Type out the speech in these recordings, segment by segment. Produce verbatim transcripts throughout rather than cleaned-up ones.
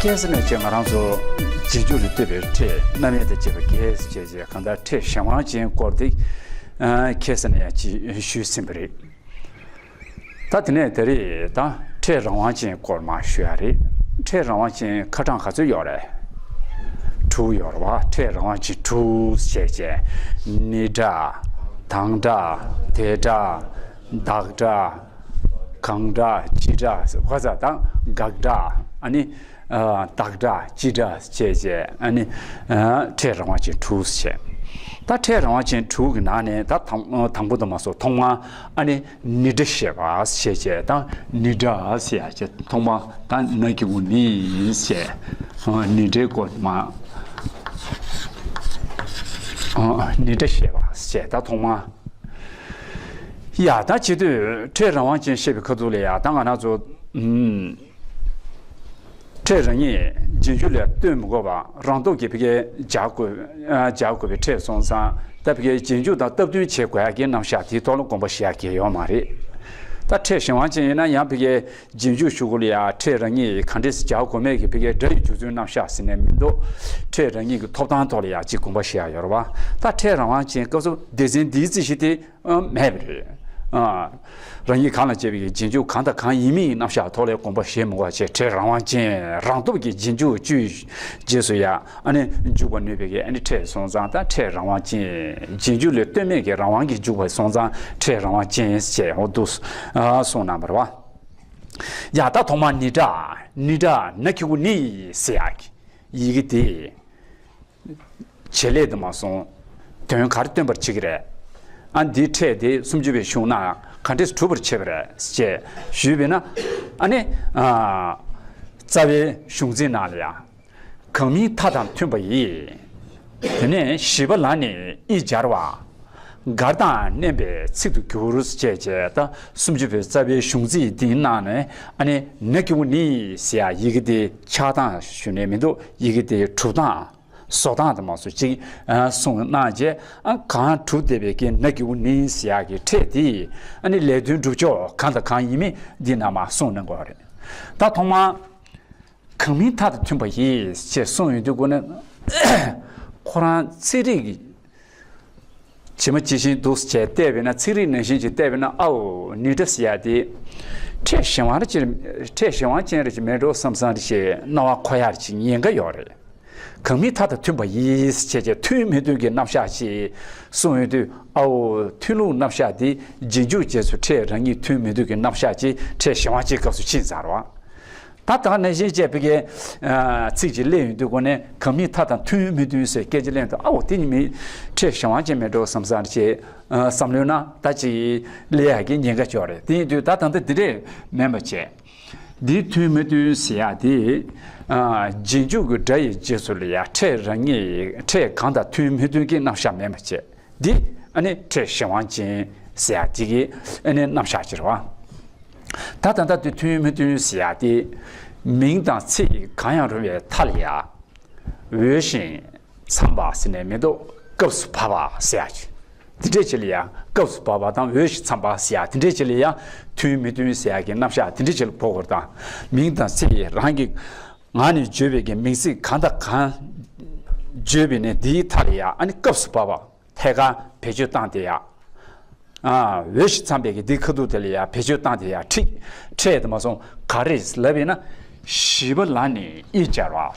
ཁ་སང་ནས་ཀྱང་ང་རང་ཚོ་རྗེས་འཇུག་ལ་ལྟོས་པའི་ཕྲད་རྣམ་དབྱེ་དང་བཅས་པ་བརྒྱད་ཅེས་བྱས། གང་ལྟར་ཕྲད་གཞན་དབང་ཅན་སྐོར་དེ་ཁ་སང་ནས་ཡང་ཅིག་ཞུས་ཟིན་པ་རེད། ད་དེ་ནས་ད་རེས་ད་ཕྲད་རང་དབང་ཅན་སྐོར་མར་ཞུ་ཡ་རེད། ཕྲད་རང་དབང་ཅན་ཁ་གྲངས་ག་ཚོད་ཡོད་རེད། དྲུག་ཡོད་རེད་བ། ཕྲད་རང་དབང་ཅན་དྲུག་བྱས་བྱས། ནི་སྒྲ། དང་སྒྲ། དེ་སྒྲ། བདག་སྒྲ། གང་སྒྲ། ཅི་སྒྲ། ཧ་ཙ་དང་དགག་སྒྲ། ཨ་ནི། བདག་སྒྲ། སྤྱི་སྒྲ་བཅས་བཅས། ཨ་ནི། ཕྲད་རང་དབང་ཅན་དྲུག་བྱས། ད་ཕྲད་རང་དབང་ཅན་དྲུག་གི་ནང་ནས་ད་དང་དང་པོ་དུ་མ་སོང་ཐོག་མར་ཨ་ནི་ནི་སྒྲ་བཤད་པ་བྱས་བྱས། ད་ནི་སྒྲ་ཟེར་ཡ་བྱས། ཐོག་མར་ད་ན་གི་གུ་ནི་བྱས། ནི་སྒྲའི་སྐོར་མ། ནི་སྒྲ་བཤད་པ་བྱས། ད་ཐོག་མར། ཡ། ད་བྱེད་དུས་ཕྲད་རང་དབང་ཅན་བཤད་པའི་ཁ་ཐུག་ལ་ཡ་ད་ང་རང་ཚོ་ཨུམ། ཕྲད་རང་ཉིད་རྗེས་འཇུག་ལ་ལྟོས་མི་དགོས་པ་རང་སྟོབས་ཀྱིས་ཕ་གིར་སྦྱར་དགོས། ཨ། སྦྱར་དགོས་པའི་ཕྲད་སོང་ཙང་། ད་ཕ་གིར་རྗེས་འཇུག་དང་སྟབས་བསྟུན་བྱེད་དགོས་ཡ་གི་རྣམ་གཞག་དེའི་ཐོག་ལ་དགོངས་པ་བཞེས་ཡ་གང་ཡང་ཡོད་མ་རེད། ད་ཕྲད་གཞན་དབང་ཅན་ཡིན་ན་ཡང་ཕ་གིར་རྗེས་འཇུག་ཞུ་སྐོར་ལ་ཡ་ཕྲད་རང་ཉིད་གང་འདྲས་སྦྱར་དགོས་མེད་ཀྱི་ཕ་གིར་སྒྲ་ཡི་འཇུག་ཚུལ་རྣམ་གཞག་ཟེར་ནས་མི་འདུག་ཕྲད་རང་ཉིད་ཀྱི་ཐོབ་ཐང་ཐོག་ལ་ཡ་ཅིག་དགོངས་པ་བཞེས་ཡ་ཡོད་རེད་བ། ད་ཕྲད་རང་དབང་ཅན་སྐབས་སུ་སྡེ་ཚན་འདིའི་རྩིས་གཞི་དེ་ཨ། མེད་པ་རེད། ཨ། རང་ཉིད་གང་ལ་བྱས་པའི་རྗེས་འཇུག་གང་དང་གང་ཡིན་མིན་གྱི་རྣམ་གཞག་ཐོག་ལ་དགོངས་པ་བཞེས་མི་དགོས་པ་བྱས། ཕྲད་རང་དབང་ཅན། རང་སྟོབས་ཀྱིས་རྗེས་འཇུག་བཅུའི་རྗེས་སུ་ཡ་ཨ་ནི་འཇུག་པར་ནུས་པའི་གི་ཨ་ནི་ཕྲད་སོང་ཙང་། ད་ཕྲད་རང་དབང་ཅན། རྗེས་འཇུག་ལ་ལྟོས་མེད་ཀྱི་རང་དབང་གིས་འཇུག་པ་སོང་ཙང་ཕྲད་རང་དབང་ཅན་ཞེས་འོ་འདུག་ཨ། གསུངས་གནང་བ་རེད་བ། ཡ། ད་ཐོག་མར་ནི་སྒྲ། ནི་སྒྲ། ན་གི་གུ་ནི་ཟེར་ཡ་གི་ཡི་གེ་དེ། བྱེད་ལས་དུ་མ་སོང་། དོན་ག་རེ་སྟོན་པར་བྱེད་ཀྱི་རེད། ཨ། འདིའི་ཕྲད་དེ་སུམ་ཅུ་པའི་གཞུང་ནང་ག་འདྲས་གྲུབ་པར་བྱེད་པ་རེད་ཅེས་ཞུས་པས་ན། ཨ་ནི། ཨ། རྩ་བའི་གཞུང་ཚིག་ནང་ལ་ཡང་། གང་མིང་མཐའ་དང་མཐུན་པ་ཡིས། དེ་ནས་བཞི་པ་ལ་ནི་ཨི་སྦྱར་བ། གར་དང་བརྣན་པའི་ཚིག་ཏུ་འགྱུར་ཅེས་བྱས། ད་སུམ་ཅུ་པའི་རྩ་བའི་གཞུང་ཚིག་འདིའི་ནང་ནས་ཨ་ནི་ན་གི་གུ་ནི་ཟེར་ཡ་ཡི་གེ་དེ་ཆགས་སྟངས་ཞུ་ནས་མི་འདུག་ཡི་གེ་དེ་གྲུབ་སྟངས། བཟོ་སྟངས་དེ་མ་སོང་ཅིག་ཨ། གསུངས་གནང་རྗེས། ཨ། གང་གྲུབ་བསྡད་པའི་གི་ན་གི་གུ་ནི་ཟེར་ཡག་གི་ཕྲད་དེ་ཨ་ནི་ལས་དོན་སྒྲུབ་ཕྱོགས་གང་དང་གང་ཡིན་མིན་འདི་རྣམས་མར་གསུངས་གནང་དགོས་རེད། ད་ཐོག་མར་གང་མིང་མཐའ་དང་མཐུན་པ་ཡིས་ཅེས་གསུངས་ཡོང་དུས་ཁོ་ན་ཁོ་རང་ཚིག་རིས་ཀྱི་ཇི་མ་ཇི་བཞིན་འདུག་ཅེས་བལྟས་པས་ན། ཚིག་རིས་ནང་བཞིན་ཅིག་བལྟས་པས་ན། ཨའོ། ནི་སྒྲ་ཟེར་ཡ་དེ་ཕྲད་གཞན་དབང་རེ་ཅིག་ཕྲད་གཞན་དབང་ཅན་རེ་ཅིག་མེད་འགྲོ་བསམ་བསམ་རེ་ཞིག་སྣང་བ་འཁོར་ཡ་རེ་ཅིག་ཉེན་ཁ་ཡོད་རེད། གང་མིང་མཐའ་དང་མཐུན་པ་ཡིས་ཅེས་བྱས་མཐུན་མི་མཐུན་གྱི་རྣམ་གཞག་ཅིག་གསུངས་ཡོང་དུས། ཨའོ། མཐུན་ལུགས་རྣམ་གཞག་དེ་རྗེས་འཇུག་རྗེས་སུ་ཕྲད་རང་ཉིད་མཐུན་མི་མཐུན་གྱི་རྣམ་གཞག་ཅིག་ཕྲད་གཞན་དབང་ཅན་སྐབས་སུ་ཕྱིན་ཚར་བ། ད་ད་ནང་བཞིན་བྱས་པའི་གི་ཚིག་ཅིག་གླེང་ཡོང་དུས་ཁོ་ནས་གང་མིང་མཐའ་དང་མཐུན་མི་མཐུན་ཟེར་སྐད་ཆ་གླེང་དུས། ཨའོ། དེ་ནི་མི་ཕྲད་གཞན་དབང་ཅན་མེད་འགྲོ་བསམ་བསམ་ཅིག་བསམ་བློ་ན་ད་ཅིག་གླེང་ཡག་གི་ཉེན་ཁ་ཅིག་ཡོད་རེད། དེ་ཡིན་དུས་ད་ད་ལྟ་འདི་འདྲས་མིན་པ་བྱས། འདི་མཐུན་མི་མཐུན་ཟེར་ཡ་དེ། ཨ། རྗེས་འཇུག་གི་སྒྲ་ཡི་རྗེས་སུ་ལ་ཡ་ཕྲད་རང་ཉིད་ཕྲད་གང་དང་མཐུན་མི་མཐུན་གྱི་རྣམ་གཞག་མིན་པ་བྱས། འདི་ཨ་ནི་ཕྲད་གཞན་དབང་ཅན་ཟེར་ཡ་དེ་གི་ཨ་ནི་རྣམ་གཞག་ཅིག་རེད་བ། ད་ད་ལྟ་དེ་མཐུན་མི་མཐུན་ཟེར་ཡ་དེ་མིང་དང་ཚིག་གང་ཡང་རུང་བའི་མཐའ་ལ་ཡ། འོས་ཤིང་འཚམས་པ་ཟེར་ནས་མི་འདུག་སྐབས་སུ་བབ་པ་ཟེར་ཡ་ཅིག་དེ་འདྲས་ཅིག་ལ་ཡང་སྐབས་སུ་བབ་པ་དང་འོས་ཤིང་འཚམས་པ་ཟེར་ཡ་དེ་འདྲས་ཅིག་ལ་ཡང་མཐུན་མི་མཐུན་ཟེར་ཡ་གི་རྣམ་གཞག་དེ་འདྲས་ཅིག་ལ་གོ་དགོས་རེད། ད་མིང་དང་ཚིག་རང་གི་ངག་ནས་བརྗོད་པའི་གི་མིང་ཚིག་གང་དང་གང་བརྗོད་པའི་ནས་འདིའི་མཐའ་ལ་ཡང་ཨ་ནི་སྐབས་སུ་བབ་པ་ཐད་ཀར་བེད་སྤྱོད་བཏང་སྟེ་ཡ། ཨ། འོས་ཤིང་འཚམས་པའི་གི་འདིའི་ཁ་ཐུག་དེ་ལ་ཡང་བེད་སྤྱོད་བཏང་སྟེ་ཡ་ཁྲིད་ཕྲད་དུ་མ་སོང་ག་རེ་ལབ་ཡིན་ན། བཞི་པ་ལ་ནི་ཨི་སྦྱར་བ།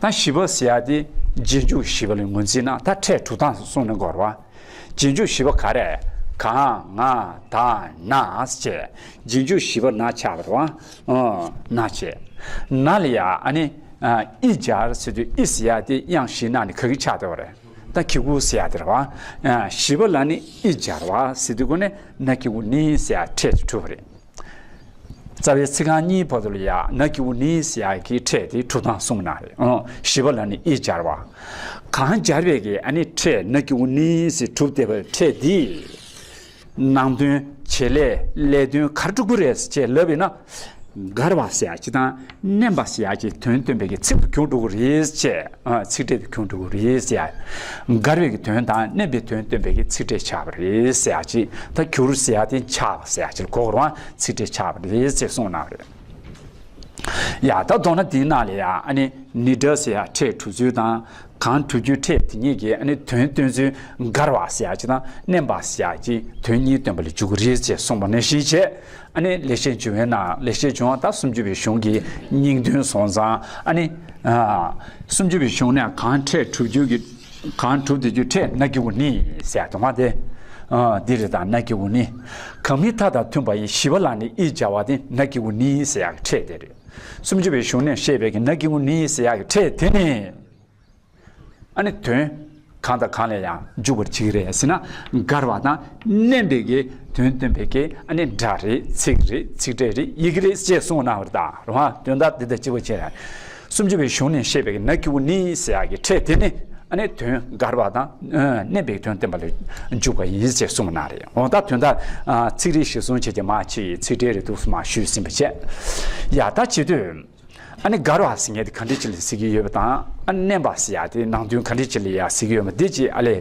ད་བཞི་པ་ཟེར་ཡ་དེ་རྗེས་འཇུག་བཞི་པ་ལ་ངོས་འཛིན་ན་ད་ཕྲད་གྲུབ་སྟངས་གསུངས་ནས་འགོར་བ། རྗེས་འཇུག་བཞི་པ་ག་རེ། གང་། ང་། ད། ན་བྱས། རྗེས་འཇུག་བཞི་པ་ན་ཆགས་པ་རེད་བ། ཨོ། ན་བྱས། ན་ལ་ཡ་ཨ་ནི་ཨི་སྦྱར་ཟེར་དུས་ཨི་ཟེར་ཡ་དེ་དབྱངས་བཞིའི་ནང་ནས་ག་གི་ཆགས་བསྡད་པ་རེད། ད་གི་གུ་ཟེར་ཡ་དེ་རེད་བ། བཞི་པ་ལ་ནི་ཨི་སྦྱར་བ་ཟེར་དུས་ཁོ་ནས་ན་གི་གུ་ནི་ཟེར་ཡ་ཕྲད་དེ་གྲུབ་པ་རེད། རྩ་བའི་ཚིག་རྐང་གཉིས་བར་དུ་ལ་ཡ་ན་གི་གུ་ནི་ཟེར་ཡ་གི་ཕྲད་དེ་གྲུབ་སྟངས་གསུངས་གནང་རེད། ཨོ། བཞི་པ་ལ་ནི་ཨི་སྦྱར་བ། གང་སྦྱར་བའི་གི་ཨ་ནི་ཕྲད་ན་གི་གུ་ནི་ཟེར་གྲུབ་བསྡད་པའི་ཕྲད་འདི། ནང་དོན། བྱེད་ལས། ལས་དོན་ག་རེ་སྒྲུབ་ཀྱི་རེད་ཅེས་ལབ་ཡིན་ན། འགལ་བ་ཟེར་ཡ་ཅིག་དང་བརྣན་པ་ཟེར་ཡ་ཅིག་དོན་སྟོན་པའི་གི་ཚིག་ཏུ་གྱུར་འགྲོ་གི་རེད་ཅེས། ཨ། ཚིག་ཕྲད་དུ་གྱུར་འགྲོ་གི་རེད་ཟེར་ཡ། འགལ་བའི་གི་དོན་དང་བརྣན་པའི་དོན་སྟོན་པའི་གི་ཚིག་ཕྲད་ཆགས་པ་རེད་ཟེར་ཡ་ཅིག་ད་གྱུར་ཟེར་ཡ་དེ་ཆགས་པ་ཟེར་ཡ་ཅིག་ལ་གོ་དགོས་རེད་བ། ཚིག་ཕྲད་ཆགས་པ་རེད་ཅེས་གསུངས་གནང་བ་རེད། ཡ་ད་མདོར་ན་དེའི་ནང་ལ་ཡ་ཨ་ནི་ནི་སྒྲ་ཟེར་ཡ་ཕྲད་གྲུབ་ཚུལ་དང་། གང་གྲུབ་རྒྱུའི་ཕྲད་དེ་ཉིད་ཀྱི་ཨ་ནི་དོན་སྟོན་ཚུལ་འགལ་བ་ཟེར་ཡ་གཅིག་དང་བརྣན་པ་ཟེར་ཡ་གཅིག་དོན་གཉིས་སྟོན་པ་ལ་འཇུག་གི་རེད་ཅེས་གསུངས་པ་ནང་བཞིན་བྱས། ཨ་ནི་ལེགས་བཤད་འབྱུང་བའི་ནང་ལེགས་བཤད་འབྱུང་བ་དང་སུམ་ཅུ་པའི་གཞུང་གི་སྙིང་དོན་སོང་ཙང་། ཨ་ནི་ཨ་སུམ་ཅུ་པའི་གཞུང་ནས་གང་ཕྲད་གྲུབ་རྒྱུ་གི་གང་གྲུབ་སྟེ་རྒྱུ་ཕྲད་ན་གི་གུ་ནི་ཟེར་ཡ་དོན་དེ། ཨ་འདི་རེད། ད་ན་གི་གུ་ནི། གང་མིན་མཐའ་དང་མཐུན་པ་ཡི། ཞི་བ་ལ་ནི་ཨི་སྦྱར་བ་སྟེ། ན་གི་གུ་ནི་ཟེར་ཡ་ཕྲད་དེ་རེད། སུམ་ཅུ་པའི་གཞུང་ནས་བཤད་པའི་གི་ན་གི་གུ་ནི་ཟེར་ཡ་གི་ཕྲད་དེ་ནི། ཨ་ནི་དོན་གང་དང་གང་ལ་ཡང་འཇུག་པར་བྱེད་ཀྱི་རེད་ཟེར་ན། འགལ་བ་དང་བརྣན་པའི་གི་དོན་སྟོན་པའི་གི་ཨ་ནི་སྒྲ་རེད། ཚིག་རེད། ཚིག་ཕྲད་རེད། ཡི་གེ་རེད་ཅེས་གསུངས་གནང་བ་རེད། ད་རུང་དོན་དག་འདི་དང་གཅིག་པ་བྱས་ནས་སུམ་ཅུ་པའི་གཞུང་ནས་བཤད་པའི་གི་ན་གི་གུ་ནི་ཟེར་ཡ་གི་ཕྲད་དེ་ནི། ཨ་ནི་དོན་འགལ་བ་དང་བརྣན་པའི་དོན་སྟོན་པ་ལ་འཇུག་པ་ཡིན་ཅེས་གསུངས་གནང་རེད། འོ་ད་དོན་དག་ཚིག་རིས་གཞིར་བཟུང་བྱས་ཀྱི་མ་ཕྱི་ཡི་ཚིག་ཕྲད་རེད་འདུག་སེ་མ་ཞུས་ཟིན་པ་བྱས། ཡ་ད་བྱེད་དུས། ཨ་ནི་འགལ་བ་ཟེར་མཁན་དེ་ག་འདྲ་ཅིག་ལ་ཟེར་གྱི་ཡོད་པ་དང་། ཨ་ནི་བརྣན་པ་ཟེར་ཡ་དེ་ནང་དོན་ག་འདྲ་ཅིག་ལ་ཡ་ཟེར་གྱི་ཡོད་པ་འདི་ཅིག་ཨ་ལས་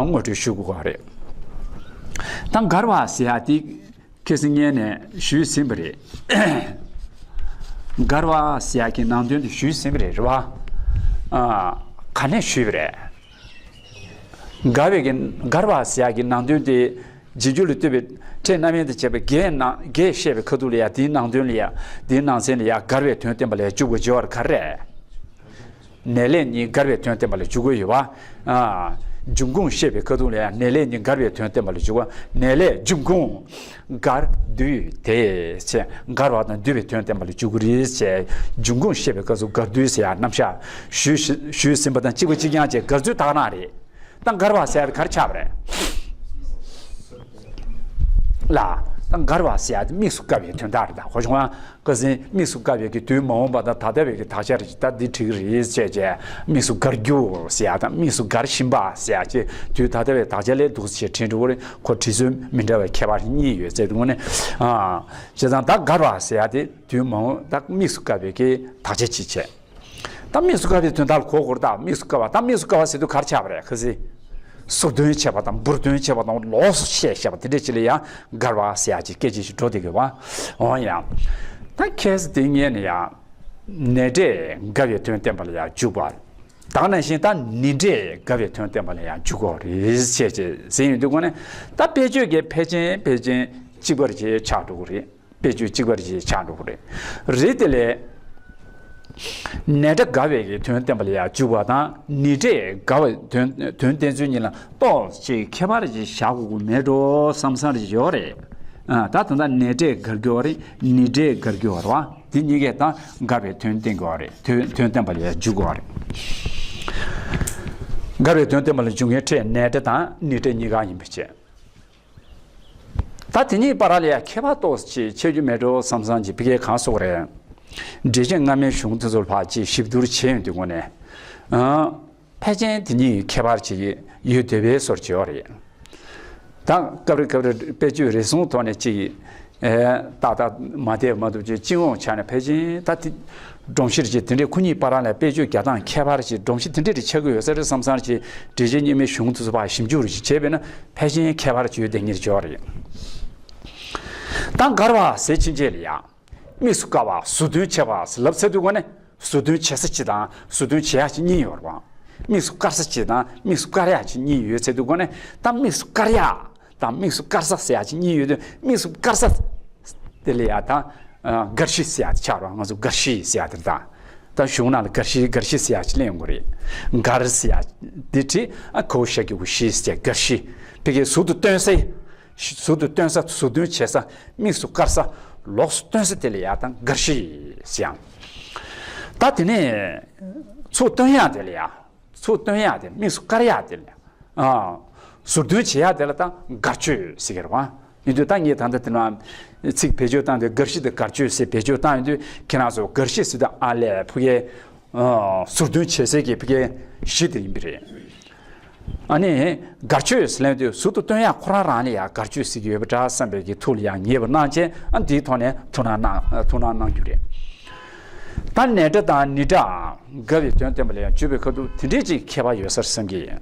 ངོ་སྤྲོད་ཞུ་དགོས་པ་རེད། ད་འགལ་བ་ཟེར་ཡ་དེ་ཁ་སང་སྔོན་ནས་ཞུས་ཟིན་པ་རེད། འགལ་བ་ཟེར་ཡ་གི་ནང་དོན་དེ་ཞུས་ཟིན་པ་རེད། རེད་བ། ཨ་ག་ནས་ཞུས་པ་རེད། འགལ་བའི་གི་འགལ་བ་ཟེར་ཡ་གི་ནང་དོན་དེ། རྗེས་འཇུག་ལ་ལྟོས་པའི་ཕྲད་རྣམ་དབྱེ་དང་བཅས་པ་བརྒྱད་ནང་བརྒྱད་བཤད་པའི་ཁ་ཐུག་ལ་ཡ། དེའི་ནང་དོན་ལ་ཡ། དེའི་ནང་ཚན་ལ་ཡ་འགལ་བའི་དོན་བསྟན་པ་ལ་ཡ་འཇུག་པར་བྱ་བ་ག་རེ་རེད། ནས་ལས་ཉིད་འགལ་བའི་དོན་བསྟན་པ་ལ་འཇུག་གི་ཡོད་པ། ཨ་འབྱུང་ཁུངས་བཤད་པའི་ཁ་ཐུག་ལ་ཡ་ནས་ལས་ཉིད་འགལ་བའི་དོན་བསྟན་པ་ལ་འཇུག་པ། ནས་ལས་འབྱུང་ཁུངས་འགལ་འདུས་དེ་ཚེ་འགལ་བ་དང་འདུས་པའི་དོན་བསྟན་པ་ལ་འཇུག་གི་རེད་ཅེས། འབྱུང་ཁུངས་བཤད་པའི་སྐབས་སུ་འགལ་འདུས་ཟེར་ཡ་རྣམ་གཞག་ཞུས་ཞུས་ཟིན་པ་དང་གཅིག་པ་གཅིག་རྐྱང་བཅས་འགལ་ཚུལ་དག་སྣང་རེད། ད་འགལ་བ་ཟེར་ཡ་དེ་ག་རེ་ཆགས་པ་རེད། ལ། ད་འགལ་བ་ཟེར་ཡ་དེ་དམིགས་སུ་བཀར་བའི་དོན་དག་རེད། ད་ཧོ་ཞུ་ང་ཀ་ཟིན་དམིགས་སུ་བཀར་བའི་གི་དུས་མ་འོངས་པ་དང་ད་ལྟ་བའི་གི་དག་ཆ་རེད། ད་འདི་འགྲིག་གི་རེད་ཅེས་བྱས། དམིགས་སུ་བཀར་རྒྱུ་ཟེར་ཡ་དང་དམིགས་སུ་བཀར་བཞིན་པ་ཟེར་ཡ་ཅེས་དུས་ད་ལྟ་བའི་དག་ཆ་ལས་འདུག་ཅེས་དྲན་འགྲོ་གི་རེད། ཁོ་བྲིས་ཚུལ་མི་འདྲ་བའི་ཁྱད་པར་གཉིས་ཡོད་ཟེར་དུས་ནས། ཨ་བྱས་ཙང་ད་འགལ་བ་ཟེར་ཡ་དེ་དུས་མ་འོངས་ད་དམིགས་སུ་བཀར་བའི་གི་དག་ཆ་ཅིག་བྱས། ད་དམིགས་སུ་བཀར་བའི་དོན་དག་ལ་གོ་དགོས་རེད། ད་དམིགས་སུ་བཀར་བ། ད་དམིགས་སུ་བཀར་བ་ཟེར་དུས་ག་རེ་ཆགས་པ་རེད། ཁ་སི། ཟུར་འདོན་བྱས་པ་དང་འབུར་འདོན་བྱས་པ་དང་ལོགས་སུ་བཤད་བཤད་པ་དེ་འདྲས་ཅིག་ལ་ཡང་འགལ་བ་ཟེར་ཡ་ཅིག་སྐད་ཆ་ཞིག་འགྲོ་བསྡད་ཀྱི་ཡོད་པ། འོ་ཡ། ད་ཁ་སི་དེ་ངས་ནི་ཡང་ནས་འབྲས་འགལ་བའི་དོན་བསྟན་པ་ལ་ཡང་འཇུག་པ། ད་ག་ནང་བཞིན་ད་ནི་འབྲས་འགལ་བའི་དོན་བསྟན་པ་ལ་ཡང་འཇུག་གོ་རེད་ཅེས་ཅེས་ཟེར་ཡོང་དུས་སྒོ་ནས། ད་དཔེ་བརྗོད་ཀྱི་ཕལ་ཆེན་ཕལ་ཆེན་གཅིག་པར་བྱས་ཆགས་འགྲོ་གི་རེད། དཔེ་བརྗོད་གཅིག་པར་ཅིག་ཆགས་འགྲོ་གི་རེད། རེད་དེ་ལས། ནས་འབྲས་འགལ་བའི་གི་དོན་བསྟན་པ་ལ་ཡང་འཇུག་པ་དང་ནི་འབྲས་འགལ་བའི་དོན་དོན་བསྟན་ཚུལ་གཉིས་ལ་ཏོག་ཙམ་ཁྱད་པར་ཅིག་བཞག་དགོས་ཀྱི་མེད་འགྲོ་བསམ་བསམ་ཅིག་ཡོད་རེད། ཨ་ད་ད་ལྟ་ནས་འབྲས་འགལ་རྒྱུ་རེད། ནི་འབྲས་འགལ་རྒྱུ་རེད་བ། དེ་གཉིས་ཀས་ད་འགལ་བའི་དོན་བསྟན་དགོས་རེད། དོན་དོན་བསྟན་པ་ལ་ཡང་འཇུག་དགོས་རེད། འགལ་བའི་དོན་བསྟན་པ་ལ་འཇུག་མཁན་ཕྲད་ནས་འབྲས་དང་ནི་འབྲས་གཉིས་ཀ་ཡིན་པའི་ཕྱིར། ད་དེ་གཉིས་བར་ལ་ཡང་ཁྱད་པར་ཏོག་ཙམ་ཕྱེ་རྒྱུ་མེད་འགྲོ་བསམ་བསམ་གྱི་ཕ་གིའི་གང་སོགས་རེད། འགྲེལ་བཤད་སྔ་མའི་གཞུང་དེ་ཚོར་ཕར་ཅིག་ཞིབ་བསྡུར་བྱས་ཡོང་དུས་སྒོ་ནས། ཨང་། ཕལ་ཆེན་དེ་གཉིས་ཁྱད་པར་ཅིག་ཡོད་བསྡད་པའི་བཟོ་འདྲ་ཅིག་ཡོད་རེད། ད་སྐབས་རེ་སྐབས་རེ་དཔེ་བརྗོད་རེ་ཟུང་ཐོག་ནས་ཅིག་ཨེ། ཏག་ཏག་མ་བསྡད་མ་ཐུབ་ཅིག་སྤྱི་ཡོངས་ཆ་ནས་ཕལ་ཆེན་ད་དེ། སྒྲོམ་གཞི་རེ་ཅིག་དེ་འདྲའི་ཁོ་གཉིས་བར་ལ་དཔེ་བརྗོད་རྒྱག་སྟངས་ཁྱད་པར་ཅིག་སྒྲོམ་གཞི་དེ་འདྲ་རེ་ཆགས་ཀྱི་ཡོད་ས་རེད་བསམ་བསམ་ཅིག་འགྲེལ་བཤད་སྔ་མའི་གཞུང་དེ་ཚོ་ཕར་ཞིབ་འཇུག་རེ་ཅིག་བྱས་པས་ན་ཕལ་ཆེན་ཁྱད་པར་ཅིག་ཡོད་བསྡད་མཁན་ཅིག་ཡོད་རེད། ད་འགལ་བ་ཟེར་ཕྱིན་ཆད་ལ་ཡང་། དམིགས་སུ་བཀར་བ། ཟུར་འདོན་བྱས་པ་ཟེར་ལབ་ཚར་དུས་སྒོ་ནས་ཟུར་འདོན་བྱེད་ས་གཅིག་དང་ཟུར་འདོན་བྱེད་ཡག་གཅིག་གཉིས་ཡོད་རེད་བ། དམིགས་སུ་བཀར་ས་གཅིག་དང་དམིགས་སུ་བཀར་ཡག་གཅིག་གཉིས་ཡོད་ཚར་དུས་སྒོ་ནས། ད་དམིགས་སུ་བཀར་ཡག་དང་དམིགས་སུ་བཀར་ས་ཟེར་ཡག་གཅིག་གཉིས་ཡོད་དུས། དམིགས་སུ་བཀར་ས་དེ་ལ་ཡ་ད་འགལ་གཞི་ཟེར་ཡག་དེ་ཆགས་རེད་བ། ང་ཚོ་འགལ་གཞི་ཟེར་ཡག་དེ་རེད་ད། ད་གཞུང་ནང་ལ་འགལ་གཞི་འགལ་གཞི་ཟེར་ཡག་ཅིག་གླེང་དགོས་རེད། འགལ་ཟེར་ཡག་དེ་བྲིས། ཨ་གོ་ཤ་གི་གུ་གཞི་ཟེར་འགལ་གཞི། ཕ་གིའི་ཟུར་དུ་སྟོན་ས། ཟུར་དུ་སྟོན་ས། ཟུར་འདོན་བྱེད་ས། དམིགས་སུ་བཀར་ས། ལོགས་སུ་སྟོན་ས་དེ་ལ་ཡ་ད་འགལ་གཞི་ཟེར་ཡག་ད་དེ་ནས་ཚུར་སྟོན་ཡག་དེ་ལ་ཡ། ཚུར་སྟོན་ཡག་དེ། དམིགས་སུ་བཀར་ཡག་དེ་ལ། ཨ། ཟུར་འདོན་བྱེད་ཡག་དེ་ལ་ད་འགལ་ཆོས་ཟེར་གྱི་རེད་བ། ཡིན་དུས་ད་ངས་ད་ལྟ་དེ་ནང་ཚིག་བེད་སྤྱོད་བཏང་དུས་འགལ་གཞི་དེ་འགལ་ཆོས་ཟེར་བེད་སྤྱོད་བཏང་ཡོང་དུས། ཁྱེད་རང་ཚོ་འགལ་གཞི་ཟེར་དུས་ཨ་ལས་ཕ་གིའི། ཨ། ཟུར་འདོན་བྱེད་སའི་གི་ཕ་གིའི་གཞི་དེ་ཡིན་པ་རེད། ཨ་ནི་འགལ་ཆོས་ཟེར་ལབ་དུས་ཟུར་དུ་སྟོན་ཡག་ཁོ་རང་རང་ལ་ཡ་འགལ་ཆོས་ཟེར་གྱི་ཡོད་པ་འདྲ་བསམ་པའི་གི་ཐུགས་ལ་ཡང་ངེས་པ་གནང་བྱས། ཨ། འདིའི་ཐོག་ནས་ཐུགས་སྣང་གནང་། ཐུགས་སྣང་གནང་རྒྱུ་རེད། ད་ནས་འབྲས་དང་ནི་འབྲས་འགལ་བའི་དོན་བསྟན་པ་ལ་ཡང་བརྗོད་པའི་ཁ་ཐུག་དེ་འདྲས་ཅིག་ཁྱད་པར་ཡོད་སར་བསམ་གྱི་ཡིན་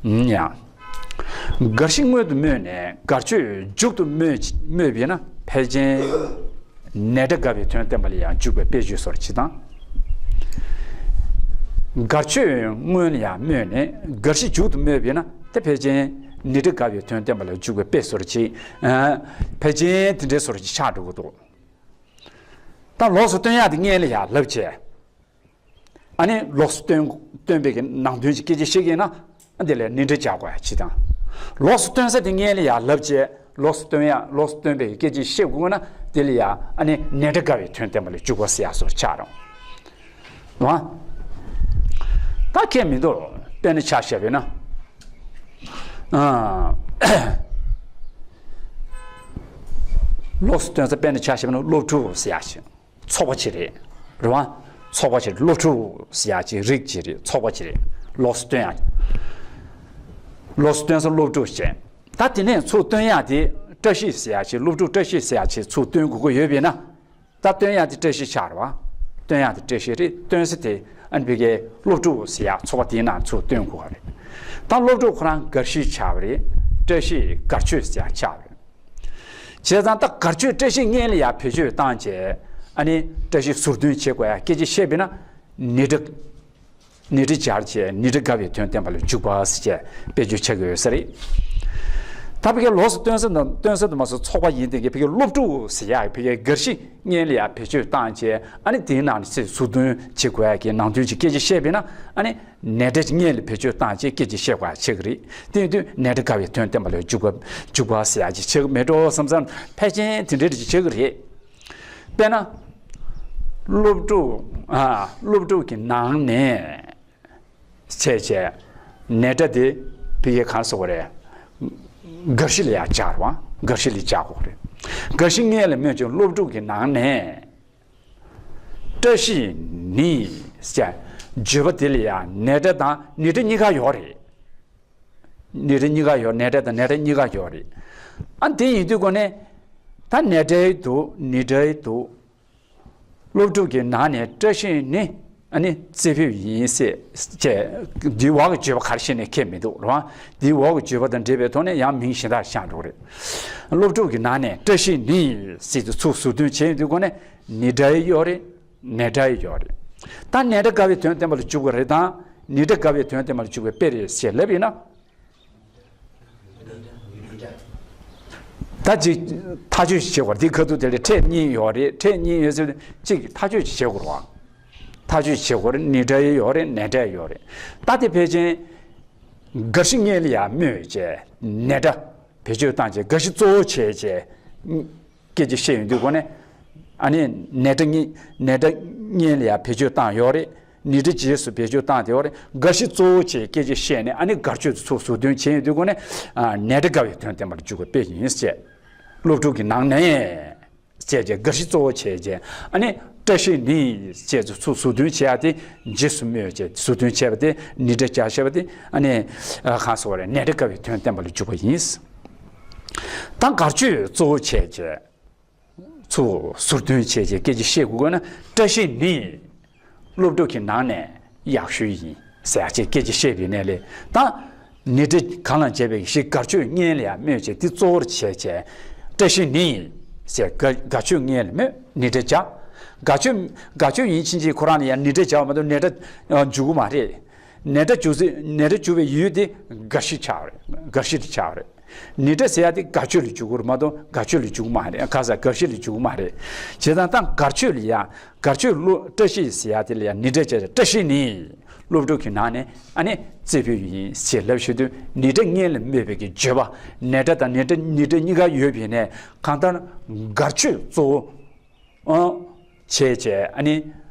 ཡང་། འགལ་གཞི་སྔོན་དུ་སྨོས་ནས་འགལ་ཆོས་མཇུག་ཏུ་སྨོས། སྨོས་པས་ན་ཕལ་ཆེན། ནས་འབྲས་དགར་བའི་དོན་བསྟན་པ་ལ་ཡང་འཇུག་པའི་དཔེ་བརྗོད་སོགས་ཅིག་དང་། དགར་ཆོས་སྔོན་ལ་ཡང་སྨོས་ནས་དགར་གཞི་མཇུག་ཏུ་སྨོས་པས་ན་དེ་ཕལ་ཆེར་ནས་འབྲས་དགར་བའི་དོན་བསྟན་པ་ལ་འཇུག་པའི་དཔེ་སོགས་ཅིག་ཕལ་ཆེར་དེ་འདྲའི་སོགས་ཅིག་ཆགས་འགྲོ་གི་འདུག་ད་ལོགས་སུ་སྟོན་ཡག་དེ་སྔོན་ལ་ཡང་ལབ་བྱས། ཨ་ནི་ལོགས་སུ་སྟོན་སྟོན་པའི་གི་ནང་དོན་གྱི་སྐད་ཆ་བཤད་ཀྱི་ཡིན་ན་ཨ་འདི་ལ་ནས་འབྲས་སྦྱར་དགོས་ཡ་ཅིག་དང་། ལོགས་སུ་སྟོན་ས་དེ་སྔོན་ལ་ཡང་ལབ་བྱས་ལོགས་སུ་སྟོན་ཡ་ལོགས་སུ་སྟོན་པའི་གི་སྐད་ཆ་བཤད་དགོས་ན་དེ་ལ་ཡང་ཨ་ནི་ནས་འབྲས་དགར་བའི་དོན་བསྟན་པ་ལ་འཇུག་པ་ཟེར་ཡ་སོགས་ཆགས་རུང་། རེད་བ། ད་ཁྱད་མི་འདུག་དཔེར་ན་ཆ་བཞག་པ་ཡིན་ན། ཨ། ལོགས་སུ་སྟོན་ས་དཔེར་ན་ཆ་བཞག་པ་ཡིན་ན་སློབ་ཕྲུག་ཟེར་ཡ་ཅིག་ཚོགས་པ་ཅིག་རེད། རེད་བ། ཚོགས་པ་ཅིག་སློབ་ཕྲུག་ཟེར་ཡ་ཅིག་རིགས་ཅིག་རེད། ཚོགས་པ་ཅིག་རེད། ལོགས་སུ་སྟོན་ཡ། ལོགས་སུ་སྟོན་ས་སློབ་ཕྲུག་ཅིག་ད་དེ་ནས་ཚུར་སྟོན་ཡ་དེ་བཀྲ་ཤིས་ཟེར་ཡ་ཅིག་སློབ་ཕྲུག་བཀྲ་ཤིས་ཟེར་ཡ་ཅིག་ཚུར་སྟོན་དགོས་ཀྱི་ཡོད་པས་ན། ད་སྟོན་ཡ་དེ་བཀྲ་ཤིས་ཆགས་རེད་བ། སྟོན་ཡ་དེ་བཀྲ་ཤིས་རེད། སྟོན་ས་དེ་ཨ་ནི་ཕ་གིའི་སློབ་ཕྲུག་ཟེར་ཡ་ཚོགས་པ་དེའི་ནང་ཚུར་སྟོན་དགོས་པ་རེད། ད་སློབ་ཕྲུག་ཁོ་རང་དགར་གཞི་ཆགས་པ་རེད། བཀྲ་ཤིས་དགར་ཆོས་ཟེར་ཡ་ཆགས་པ་རེད། བྱས་ཙང་ད་དགར་ཆོས་བཀྲ་ཤིས་སྔོན་ལ་ཡང་བེད་སྤྱོད་བཏང་བྱས་ཨ་ནི་བཀྲ་ཤིས་ཟུར་འདོན་བྱེད་དགོས་ཡ་སྐད་ཆ་བཤད་པས་ན་ནས་འབྲས། ནས་འབྲས་སྦྱར་བྱས་ནས་འབྲས་དགར་བའི་དོན་བསྟན་པ་ལ་འཇུག་པ་ཟེར་བྱས་དཔེ་བརྗོད་བྱེད་དགོས་ཡོད་ས་རེད། ད་ཕ་གིའི་ལོགས་སུ་སྟོན་ས་དང་སྟོན་ས་དུ་མ་སོང་ཚོགས་པ་ཡིན་དེ་གའི་ཕ་གིའི་སློབ་ཕྲུག་ཟེར་ཡ་ཕ་གིའི་དགར་གཞི་སྔོན་ལ་ཡང་བེད་སྤྱོད་བཏང་བྱས་ཨ་ནི་དེའི་ནང་ནས་ཚིག་ཟུར་འདོན་བྱེད་དགོས་ཡ་གི་ནང་དོན་གྱི་སྐད་ཆ་བཤད་པས་ན་ཨ་ནི་ནས་འབྲས་སྔོན་ལ་བེད་སྤྱོད་བཏང་བྱས་སྐད་ཆ་བཤད་དགོས་ཡ་ཆགས་ཀྱི་རེད། དེ་ཡིན་དུས་ནས་འབྲས་དགར་བའི་དོན་བསྟན་པ་ལ་འཇུག་པ་འཇུག་པ་ཟེར་ཡ་ཅིག་ཆགས་ཀྱི་མེད་འགྲོ་བསམ་བསམ་ཕལ་ཆེར་དེ་འདྲའི་ཅིག་ཆགས་ཀྱི་རེད། དཔེར་ན། སློབ་ཕྲུག་ཨ། སློབ་ཕྲུག་གི་ནང་ནས། བྱས་བྱས། ནས་འབྲས་དེ་ཕ་གིའི་གང་ཟེར་དགོས་རེད། དགར་གཞི་ལ་ཡང་སྦྱར་བ། དགར་གཞི་ལ་སྦྱར་དགོས་རེད། དགར་གཞི་སྔོན་ལ་སྨོས་ཀྱང་སློབ་ཕྲུག་གི་ནང་ནས། བཀྲ་ཤིས་ནི། ཟེར། བརྗོད་པ་དེ་ལ་ཡང་ནས་འབྲས་དང་ནས་འབྲས་གཉིས་ཀ་ཡོད་རེད། ནས་འབྲས་གཉིས་ཀ་ཡོད། ནས་འབྲས་དང་ནས་འབྲས་གཉིས་ཀ་ཡོད་རེད། ཨ་དེ་ཡིན་དུས་ཀོ་ནས། ད་ནས་འབྲས་འདུག་ནས་འབྲས་འདུག་སློབ་ཕྲུག་གི་ནང་ནས་བཀྲ་ཤིས་ནི་ཨ་ནི་རྩེ་ཕུད་ཡིན་ཟེར་བྱས་འདིའི་འོག་གི་བརྗོད་པ་ག་རེ་བྱས་ནས་ཁྱད་མི་འདུག་རེད་བ། འདིའི་འོག་གི་བརྗོད་པ་དང་འབྲེལ་བའི་ཐོག་ནས་ཡང་མིང་གཞན་དག་བཞག་འགྲོ་གི་རེད། སློབ་ཕྲུག་གི་ནང་ནས་བཀྲ་ཤིས་ནི་ཟེར་དུས་ཚུར་ཟུར་འདོན་བྱས་ཡོང་དུས་སྒོ་ནས་ནི་འདྲ་ཡི་ཡོད་རེད། ནས་འདྲ་ཡི་ཡོད་རེད། ད་ནས་འདྲ་དགར་བའི་དོན་བསྟན་པ་ལ་འཇུག་པ་རེད་དང་ནི་འདྲ་དགར་བའི་དོན་བསྟན་པ་ལ་འཇུག་པའི་དཔེ་རེད་ཞེས་ལབ་ཡིན་ན། ད་ཅིག་ཐག་གཅོད་ཅིག་བྱེད་དགོས་རེད། འདི་ཁ་ཐུག་དེ་ལ་ཕྲད་གཉིས་ཡོད་རེད། ཕྲད་གཉིས་ཡོད་ཟེར་ཅིག་ཐག་གཅོད་ཅིག་བྱེད་དགོས་རེད་བ། ཐག་གཅོད་ཅིག་བྱེད་དགོས་རེད། ནི་འདྲ་ཡི་ཡོད་རེད། ནས་འདྲ་ཡི་ཡོད་རེད། ད་དེ་ཕལ་ཆེར་དགར་གཞི་སྔོན་ལ་ཡང་སྨོས་བྱས་ནས་འདྲ་བེད་སྤྱོད་བཏང་བྱས་དགར་གཞི་གཙོ་བོ་བྱས་བྱས་སྐད་ཆ་བཤད་ཡོང་དུས་སྒོ་ནས་ཨ་ནི་ནས་འདྲ་གཉིས་ནས་འདྲ་སྔོན་ལ་ཡང་བེད་སྤྱོད་བཏང་ཡོད་རེད། ནི་འདྲ་རྗེས་སུ་བེད་སྤྱོད་བཏང་དེ་བར་དགར་གཞི་གཙོ་བོ་བྱས་སྐད་ཆ་བཤད་ནས་ཨ་ནི་དགར་ཆོས་ཚུར་ཟུར་འདོན་བྱས་ཡོང་དུས་སྒོ་ནས་ནས་འདྲ་དགར་བའི་དོན་བསྟན་པར་འཇུག་པའི་དཔེ་ཡིན་ཟེར། སློབ་ཕྲུག་གི་ནང་ནས་བྱས་རྗེས་དགར་གཞི་གཙོ་བོ་བྱས་རྗེས་ཨ་ནི་བཀྲ་ཤིས་ནི་བྱས་ཚུར་ཟུར་འདོན་བྱས་ཡ་དེ་རྗེས་སུ་སྨོས་བྱས་ཟུར་འདོན་བྱས་པ་དེ་ནི་འདྲ་སྦྱར་བྱས་པ་དེ་ཨ་ནི་གང་ཟེར་བ་རེད། ནས་འདྲ་དགར་བའི་དོན་བསྟན་པ་ལ་འཇུག་པ་ཡིན། ད་དགར་ཆོས་གཙོ་བོ་བྱས་རྗེས། ཚུར་ཟུར་འདོན་བྱས་རྗེས་སྐད་ཆ་བཤད་དགོས་ན་བཀྲ་ཤིས་ནི། སློབ་ཕྲུག་གི་ནང་ནས་ཡག་ཤོས་ཡིན་ཟེར་ཡག་ཅིག་སྐད་ཆ་བཤད་པའི་གནས་ལས་ད། ནི་འདྲ་གང་ལ་བྱས་པའི་གཞི་དགར་ཆོས་སྔོན་ལ་ཡང་སྨོས་བྱས་དེ་གཙོ་བོར་བྱས་བྱས། བཀྲ་ཤིས་ནི་ཡིན་ཟེར་དགར་དགར་ཆོས་སྔོན་ལ་སྨོས་ནི་འདྲ་བྱ། དགར་ཆོས་དགར་ཆོས་ཡིན་ཕྱིན་ཆད་ཁོ་རང་ལ་ཡང་ནི་འདྲ་བྱ་བ་མ་གཏོགས་ནས་འདྲ་འཇུག་གི་མ་རེད། ནས་འདྲ་འཇུག་ཚེ་ནས་འདྲ་འཇུག་པའི་ཡུལ་དེ་དགར་གཞི་ཆགས་རེད། དགར་གཞི་དེ་ཆགས་རེད། ནི་འདྲ་ཟེར་ཡ་དེ་དགར་ཆོས་ལ་འཇུག་གི་རེད་མ་གཏོགས་དགར་ཆོས་ལ་འཇུག་གི་མ་རེད། ག་ས་དགར་གཞི་ལ་འཇུག་གི་མ་རེད། བྱས་ཙང་ད་དགར་ཆོས་ལ་ཡ་དགར་ཆོས་བཀྲ་ཤིས་ཟེར་ཡ་དེ་ལ་ཡ་ནི་འདྲ་བྱས་བཀྲ་ཤིས་ནི་སློབ་ཕྲུག་གི་ནང་ནས་ཨ་ནི་རྩེ་ཕུད་ཡིན་ཞེས་ལབ་ཞུ་དུས་ནི་འདྲ་སྔོན་ལ་སྨོས་པའི་གི་བརྗོད་པ་ནས་འདྲ་དང་ནི་འདྲ་ནི་འདྲ་གཉིས་ཀ་ཡོད་པ་ཡིན་ནའི་གང་ལྟར་དགར་ཆོས་གཙོ་བོ། ཨང་། བྱས་བྱས་ཨ་ནི།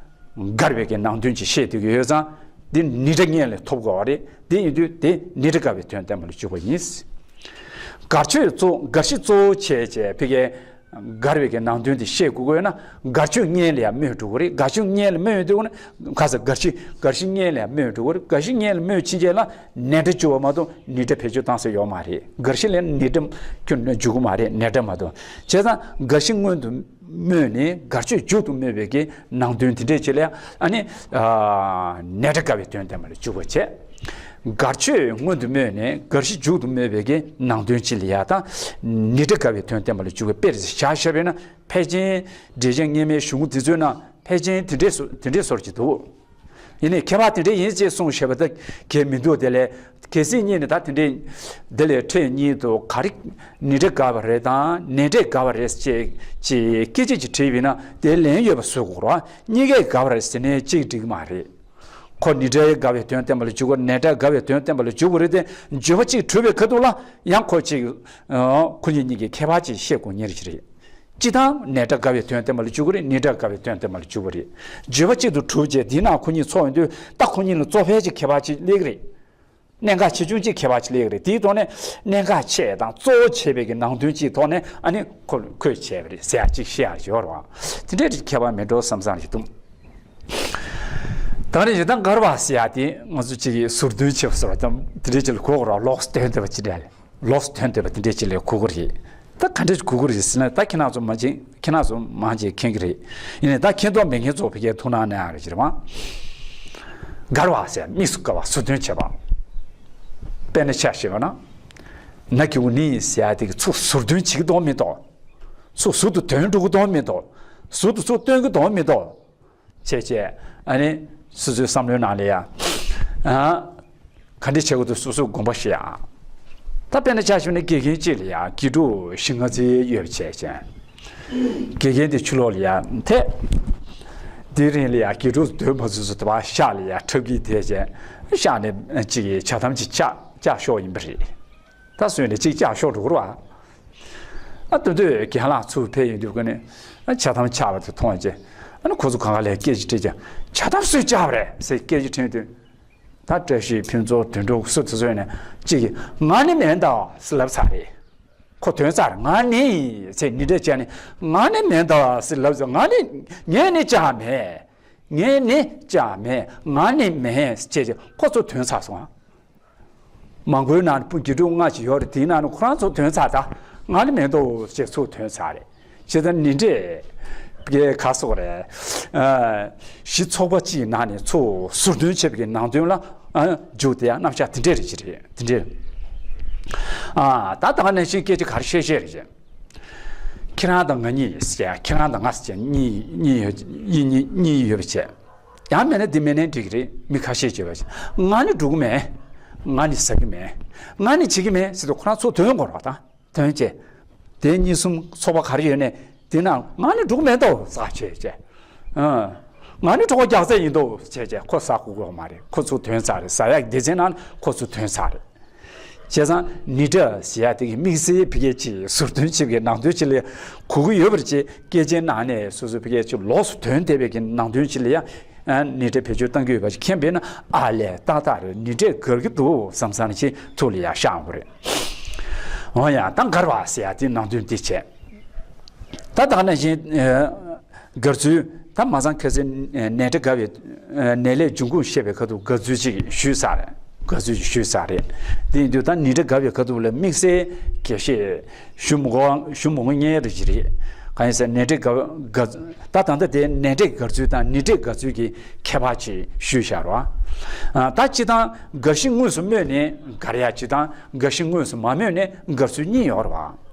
དགར་བའི་གི་ནང་དོན་ཅིག་བཤད་སྡོད་ཀྱི་ཡོད་ཙང་། འདི་ནི་འདྲ་སྔོན་ལ་ཐོབ་དགོས་པ་རེད། འདི་ཡིན་དུས་དེ་ནི་འདྲ་དགར་བའི་དོན་བསྟན་པ་ལ་འཇུག་པ་ཡིན། དགར་ཆོས་གཙོ་དགར་གཞི་གཙོ་བོ་བྱས་བྱས་ཕ་གིའི། དགར་བའི་གི་ནང་དོན་དེ་བཤད་དགོས་དགོས་ན་དགར་ཆོས་སྔོན་ལ་ཡང་སྨོས་འགྲོ་གི་རེད། དགར་ཆོས་སྔོན་ལ་སྨོས་ཡོང་དུས་ན་ག་ས་དགར་གཞི་དགར་གཞི་སྔོན་ལ་ཡང་སྨོས་འགྲོ་གི་རེད། དགར་གཞི་སྔོན་ལ་སྨོས་ཕྱིན་ཆད་ལ་ནས་འདྲ་བཅུག་པ་མ་གཏོགས་ནི་འདྲ་བེད་སྤྱོད་བཏང་ས་ཡོད་མ་རེད། དགར་གཞི་ལ་ནི་འདྲ་ཁྱོན་ནས་འཇུག་གི་མ་རེད། ནས་འདྲ་མ་གཏོགས། བྱས་ཙང་དགར་གཞི་སྔོན་དུ། སྨོས་ནས་དགར་ཆོས་མཇུག་ཏུ་སྨོས་པའི་གི་ནང་དོན་དེ་འདྲས་ཅིག་ལ་ཨ་ནི། ནས་འདྲ་དགར་བའི་དོན་བསྟན་པ་ལ་འཇུག་པ་བྱས། དགར་ཆོས་སྔོན་དུ་སྨོས་ནས་དགར་གཞི་མཇུག་ཏུ་སྨོས་པའི་གི་ནང་དོན་ཅིག་ལ་ཡ་ད་ནི་སྒྲ་དགར་བའི་དོན་བསྟན་པ་ལ་འཇུག་པའི་དཔེར་བཞག་བཞག་པས་ན། ཕལ་ཆེར་འགྲེལ་ཆེན་སྔ་མའི་གཞུང་འདི་ཚོའི་ནང་ཕལ་ཆེར་དེ་འདྲའི་བཟོ་དེ་འདྲའི་བཟོ་ཅིག་འདུག། ཡིན་ནའི་མཁས་པ་དེ་འདྲ་ཡིན་ཅེས་གསུངས་བཞག་པ་ད་གལ་མི་འདུག། དེ་ལས་གལ་སྲིད་རྙེད་ནས་ད་དེ་འདྲའི་དེ་ལས་འཕྲལ་རྙེད་དུ་ག་རེ་ནི་སྒྲ་དགར་བ་རེད་དང་ནས་སྒྲ་དགར་བ་རེད་ཅེས་ཅེས་སྐད་ཆ་ཅིག་དྲིས་པ་ཡིན་ན་དེ་ལན་ཡོད་པ་བཟོ་དགོས་རེད་བ། གཉིས་ཀས་དགར་བ་རེད་ཟེར་ནས་གཅིག་འགྲིག་གི་མ་རེད། ཁོ་ནི་སྒྲ་དགར་བའི་དོན་བསྟན་པ་ལ་འཇུག་གོ། ནས་སྒྲ་དགར་བའི་དོན་བསྟན་པ་ལ་འཇུག་གོ་རེད་དེ། བརྗོད་པ་གཅིག་གྲུབ་པའི་ཁ་ཐུག་ལ་ཡང་ཁོ་གཅིག་ཁོ་གཉིས་གཉིས་ཀྱི་ཁྱད་པར་ཅིག་ཤེས་དགོས་ངེས་ཅིག་རེད། སྤྱིར་བཏང་ནས་སྒྲ་དགར་བའི་དོན་བསྟན་པ་ལ་འཇུག་གོ་རེད། ནི་སྒྲ་དགར་བའི་དོན་བསྟན་པ་ལ་འཇུག་གོ་རེད། བརྗོད་པ་གཅིག་ཏུ་གྲུབ་རྗེས་དེའི་ནང་ཁོ་གཉིས་ཚོགས་ཡོང་དུས་ད་ཁོ་གཉིས་ལ་གཙོ་ཕལ་ཆེར་ཁྱད་པར་ཅིག་སླེབས་ཀྱི་རེད། གནད་འགག་ཆེ་ཆུང་གཅིག་ཁྱད་པར་ཅིག་སླེབས་ཀྱི་རེད། དེའི་ཐོག་ནས་གནད་འགག་ཆེ་དང་གཙོ་བོ་ཆེ་བའི་གི་ནང་དོན་གཅིག་ཐོག་ནས་ཨ་ནི་ཁོ་ཁོས་བྱས་པ་རེད་ཟེར་ཡ་གཅིག་བཤད་ཡ་ཡོད་རེད་བ། དེ་འདྲའི་ཁྱད་པར་མེད་འགྲོ་བསམ་བསམ་ཞིག་འདུག། ད་རེས་ཡི་དམ་དགར་བ་ཟེར་ཡ་དེ་ང་ཚོ་གཅིག་གིས་ཟུར་འདོན་བྱེད་པ་ཟེར་བ་དང་དེ་འདྲའི་ཅིག་ལ་གོ་དགོས་རེད་བ། ལོགས་སུ་འདོན་བསྡད་པ་ཅི་འདྲ་ལས། ལོགས་སུ་ཐོན་བསྡད་པ་དེ་འདྲའི་ཅིག་ལས་གོ་གི་རེད། ད་ག་འདྲས་གོ་གི་རེད་ཟེར་ན། ད་ཁྱེད་རང་ཚོ་མང་ཆེ་ཁྱེད་རང་ཚོ་མང་ཆེ་མཁྱེན་གི་རེད། ཡིན་ནའི་ད་མཁྱེན་རྟོགས་མེད་མཁན་ཚོ་ཕ་གིར་ཐུགས་སྣང་གནང་ཡ་རེད་ཅེས་རེད་བ། དགར་བ་ཟེར་དམིགས་སུ་བཀར་བ་ཟུར་འདོན་བྱེད་པ། དཔེར་ན་ཆ་བཞག་པ་ན། ན་གི་གུ་ནི་ཟེར་ཡ་དེ་གི་ཚུར་ཟུར་འདོན་བྱེད་ཀྱི་འདུག་མི་འདུག། ཚུར་ཟུར་དུ་དོན་འགྲོ་གི་འདུག་མི་འདུག། ཟུར་དུ་ཚུར་སྟོན་གི་འདུག་མི་འདུག། བྱས་བྱས་ཨ་ནི་སོ་སོའི་བསམ་བློའི་ནང་ལ་ཡ། ཨ། ག་འདྲ་བྱེད་དགོས་འདུག་སོ་སོས་དགོངས་པ་བཞེས་ཨ། ད་དཔེར་ན་ཆ་བཞག་ན་དགེ་རྒན་གཅིག་ལ་ཡ་དགེ་ཕྲུག་བཞི་ལྔ་ཙམ་ཡོད་པ་བྱས་བྱས། དགེ་རྒན་དེ་ཕྱི་ལོགས་ལ་ཡ་ཐད། དེའི་རིང་ལ་ཡ་དགེ་ཕྲུག་སྡོད་མ་ཚུགས་ཚུགས་དེ་བ་ཤག་ལ་ཡ་འཁྲབ་ཀྱི་བསྡད་བྱས། ཤག་ནས་གཅིག་གིས་ཇ་དམ་གཅིག་བཅག་བཅག་ཤོག་ཡིན་པ་རེད། ད་སོང་ནས་གཅིག་བཅག་ཤོག་འགྲོ་གི་རེད་བ། ཨ་དེ་དུས་རྒན་ལགས་ཚུར་ཕེབས་ཡོང་དུས་ཀ་ནས་ཨ་ཇ་དམ་ཆག་པ་དེ་མཐོང་རྗེས་ཨ་ནི་ཁོ་ཚོ་གང་ག་ལ་སྐད་ཅིག་དྲིས་ཀྱང་ཇ་དམ་སུས་བཅག་པ་རེད་ཟེར་སྐད་ཅིག་དྲིས་དུས། ད་བཀྲ་ཤིས་ཕུན་ཚོགས་དོན་གྲུབ་སུ་དེ་ཚོ་ཡིན་ན་གཅིག་གིས་ང་ནི་མིན་ད་ཟེར་ལབ་ཚར་རེད། ཁོ་དོན་ཚར་ང་ནི་ཟེར་ནི་འདྲ་བྱས་ནས་ང་ནི་མིན་ད་ཟེར་ལབ་ཚར། ང་ནི་ངས་ནི་བཅག་མེད། ངས་ནི་བཅག་མེད། ང་ནི་མིན་ཟེར་བྱས་ཁོ་ཚོ་དོན་ཚར་སོང་ཨ། མང་པོའི་ནང་དུ་དགེ་ཕྲུག་ལྔ་ཞིག་ཡོད་རེད། དེའི་ནང་ནས་ཁོ་རང་ཚོ་དོན་ཚར། ད་ང་ནི་མེད་དོ་ཅེས་ཚུར་དོན་ཚར་རེད། ཇི་ལྟར་ནི་འདྲས་ག་སོགས་རེད། གཞི་ཚོགས་པ་གཅིག་ནང་ནས་ཚུར་ཟུར་འདོན་བྱེད་པའི་ནང་དོན་ལ་འཇུག་དེ་ཡང་རྣམ་གཞག་དེ་འདྲས་རེད་ཅི་རེད་དེ་འདྲས། ད་ད་ག་ནང་བཞིན་སྐད་ཆ་ག་རེ་བཤད་བཤད་རེད་ཅེ། ཁྱེད་རང་དང་ང་གཉིས་ཟེར། ཁྱེད་རང་དང་ང་ཟེར་གཉིས་གཉིས་ཡོད། གཉིས་གཉིས་གཉིས་ཡོད་པ་བྱས། ཡང་མེད་ན་འདི་མེད་ནའི་འགྲིག་གི་རེད། མི་ཁ་ཤས་བྱས་པ་བྱས། ང་ནི་འགྲོ་གི་མེད། ང་ནི་ཟ་གི་མེད། ང་ནི་བྱེད་ཀྱི་མེད་ཟེར་དུས་ཁོ་རང་ཚོ་དོན་དགོས་རེད་བ། ད་དོན་བྱས། དེ་གཉིས་གསུམ་ཚོགས་པ་ག་རེ་ཡོད་ནའི་དེ་ན་ང་ནི་འགྲོ་གི་མེད་དོ་ཟེར་བྱས་བྱས། ཨ། ང་ནི་གྲོད་ཁོག་རྒྱགས་ཚད་ཡིན་དོ་བྱས་བྱས་ཁོ་ཟ་དགོས་ཀྱི་ཡོད་མ་རེད། ཁོ་ཚོ་དོན་ཚར་རེད། ཟ་ཡག་སྡེ་ཚན་ནང་ཁོ་ཚོ་དོན་ཚར་རེད། བྱས་ཙང་ནི་སྒྲ་ཟེར་ཡ་དེ་གི་དམིགས་བསལ་ཕ་གི་ཅིག་ཟུར་འདོན་བྱེད་པའི་ནང་དོན་ཅིག་ལ་གོ་གི་ཡོད་པར་བྱས། སྐད་ཆའི་ནང་ནས་སོ་སོ་ཕ་གི་ཅིག་ལོགས་སུ་ཐོན་བསྡད་པའི་གི་ནང་དོན་ཅིག་ལ་ཡ། ནི་སྒྲ་བེད་སྤྱོད་གཏང་གི་ཡོད་པ་ཅིག་མཁྱེན་པས་ན་ཨ་ལས་ཏག་ཏག་རེད། ནི་སྒྲས་དགར་གི་འདུག་བསམ་བསམ་ཅིག་ཐུགས་ལ་ཡ་ཤར་འོང་གི་རེད། འོ་ཡ་ད་དགར་བ་ཟེར་ཡ་དེ་ནང་དོན་དེ་བྱས། ད་ད་ག་ནང་བཞིན། དགར་ཚུལ། ད་མ་ཚང་ཁ་སའི་ནས་སྒྲ་དགར་བའི་ནས་ལས་འབྱུང་ཁུངས་བཤད་པའི་ཁ་ཐུག་དགར་ཚུལ་ཅིག་ཞུས་ཚར་རེད། དགར་ཚུལ་ཅིག་ཞུས་ཚར་རེད། དེ་ཡིན་དུས་ད་ནི་སྒྲ་དགར་བའི་ཁ་ཐུག་ལ་དམིགས་བསལ་གལ་ཆེ་ཞུ་མི་དགོས་ཞུ་མི་དགོས་ངེས་རེད་ཅི་རེད། གང་ཡིན་ཟེར་ནས་སྒྲ་དགར་དགར་ད་ད་ལྟ་དེ་ནས་སྒྲ་དགར་ཚུལ་དང་ནི་སྒྲ་དགར་ཚུལ་གྱི་ཁྱད་པར་ཅིག་ཞུས་བཞག་རེད་བ། ད་སྤྱིར་བཏང་དགར་གཞི་དངོས་སུ་སྨོས་ནས་དགར་ཡ་གཅིག་དང་དགར་གཞི་དངོས་སུ་མ་སྨོས་ནས་དགར་ཚུལ་གཉིས་ཡོད་རེད་བ།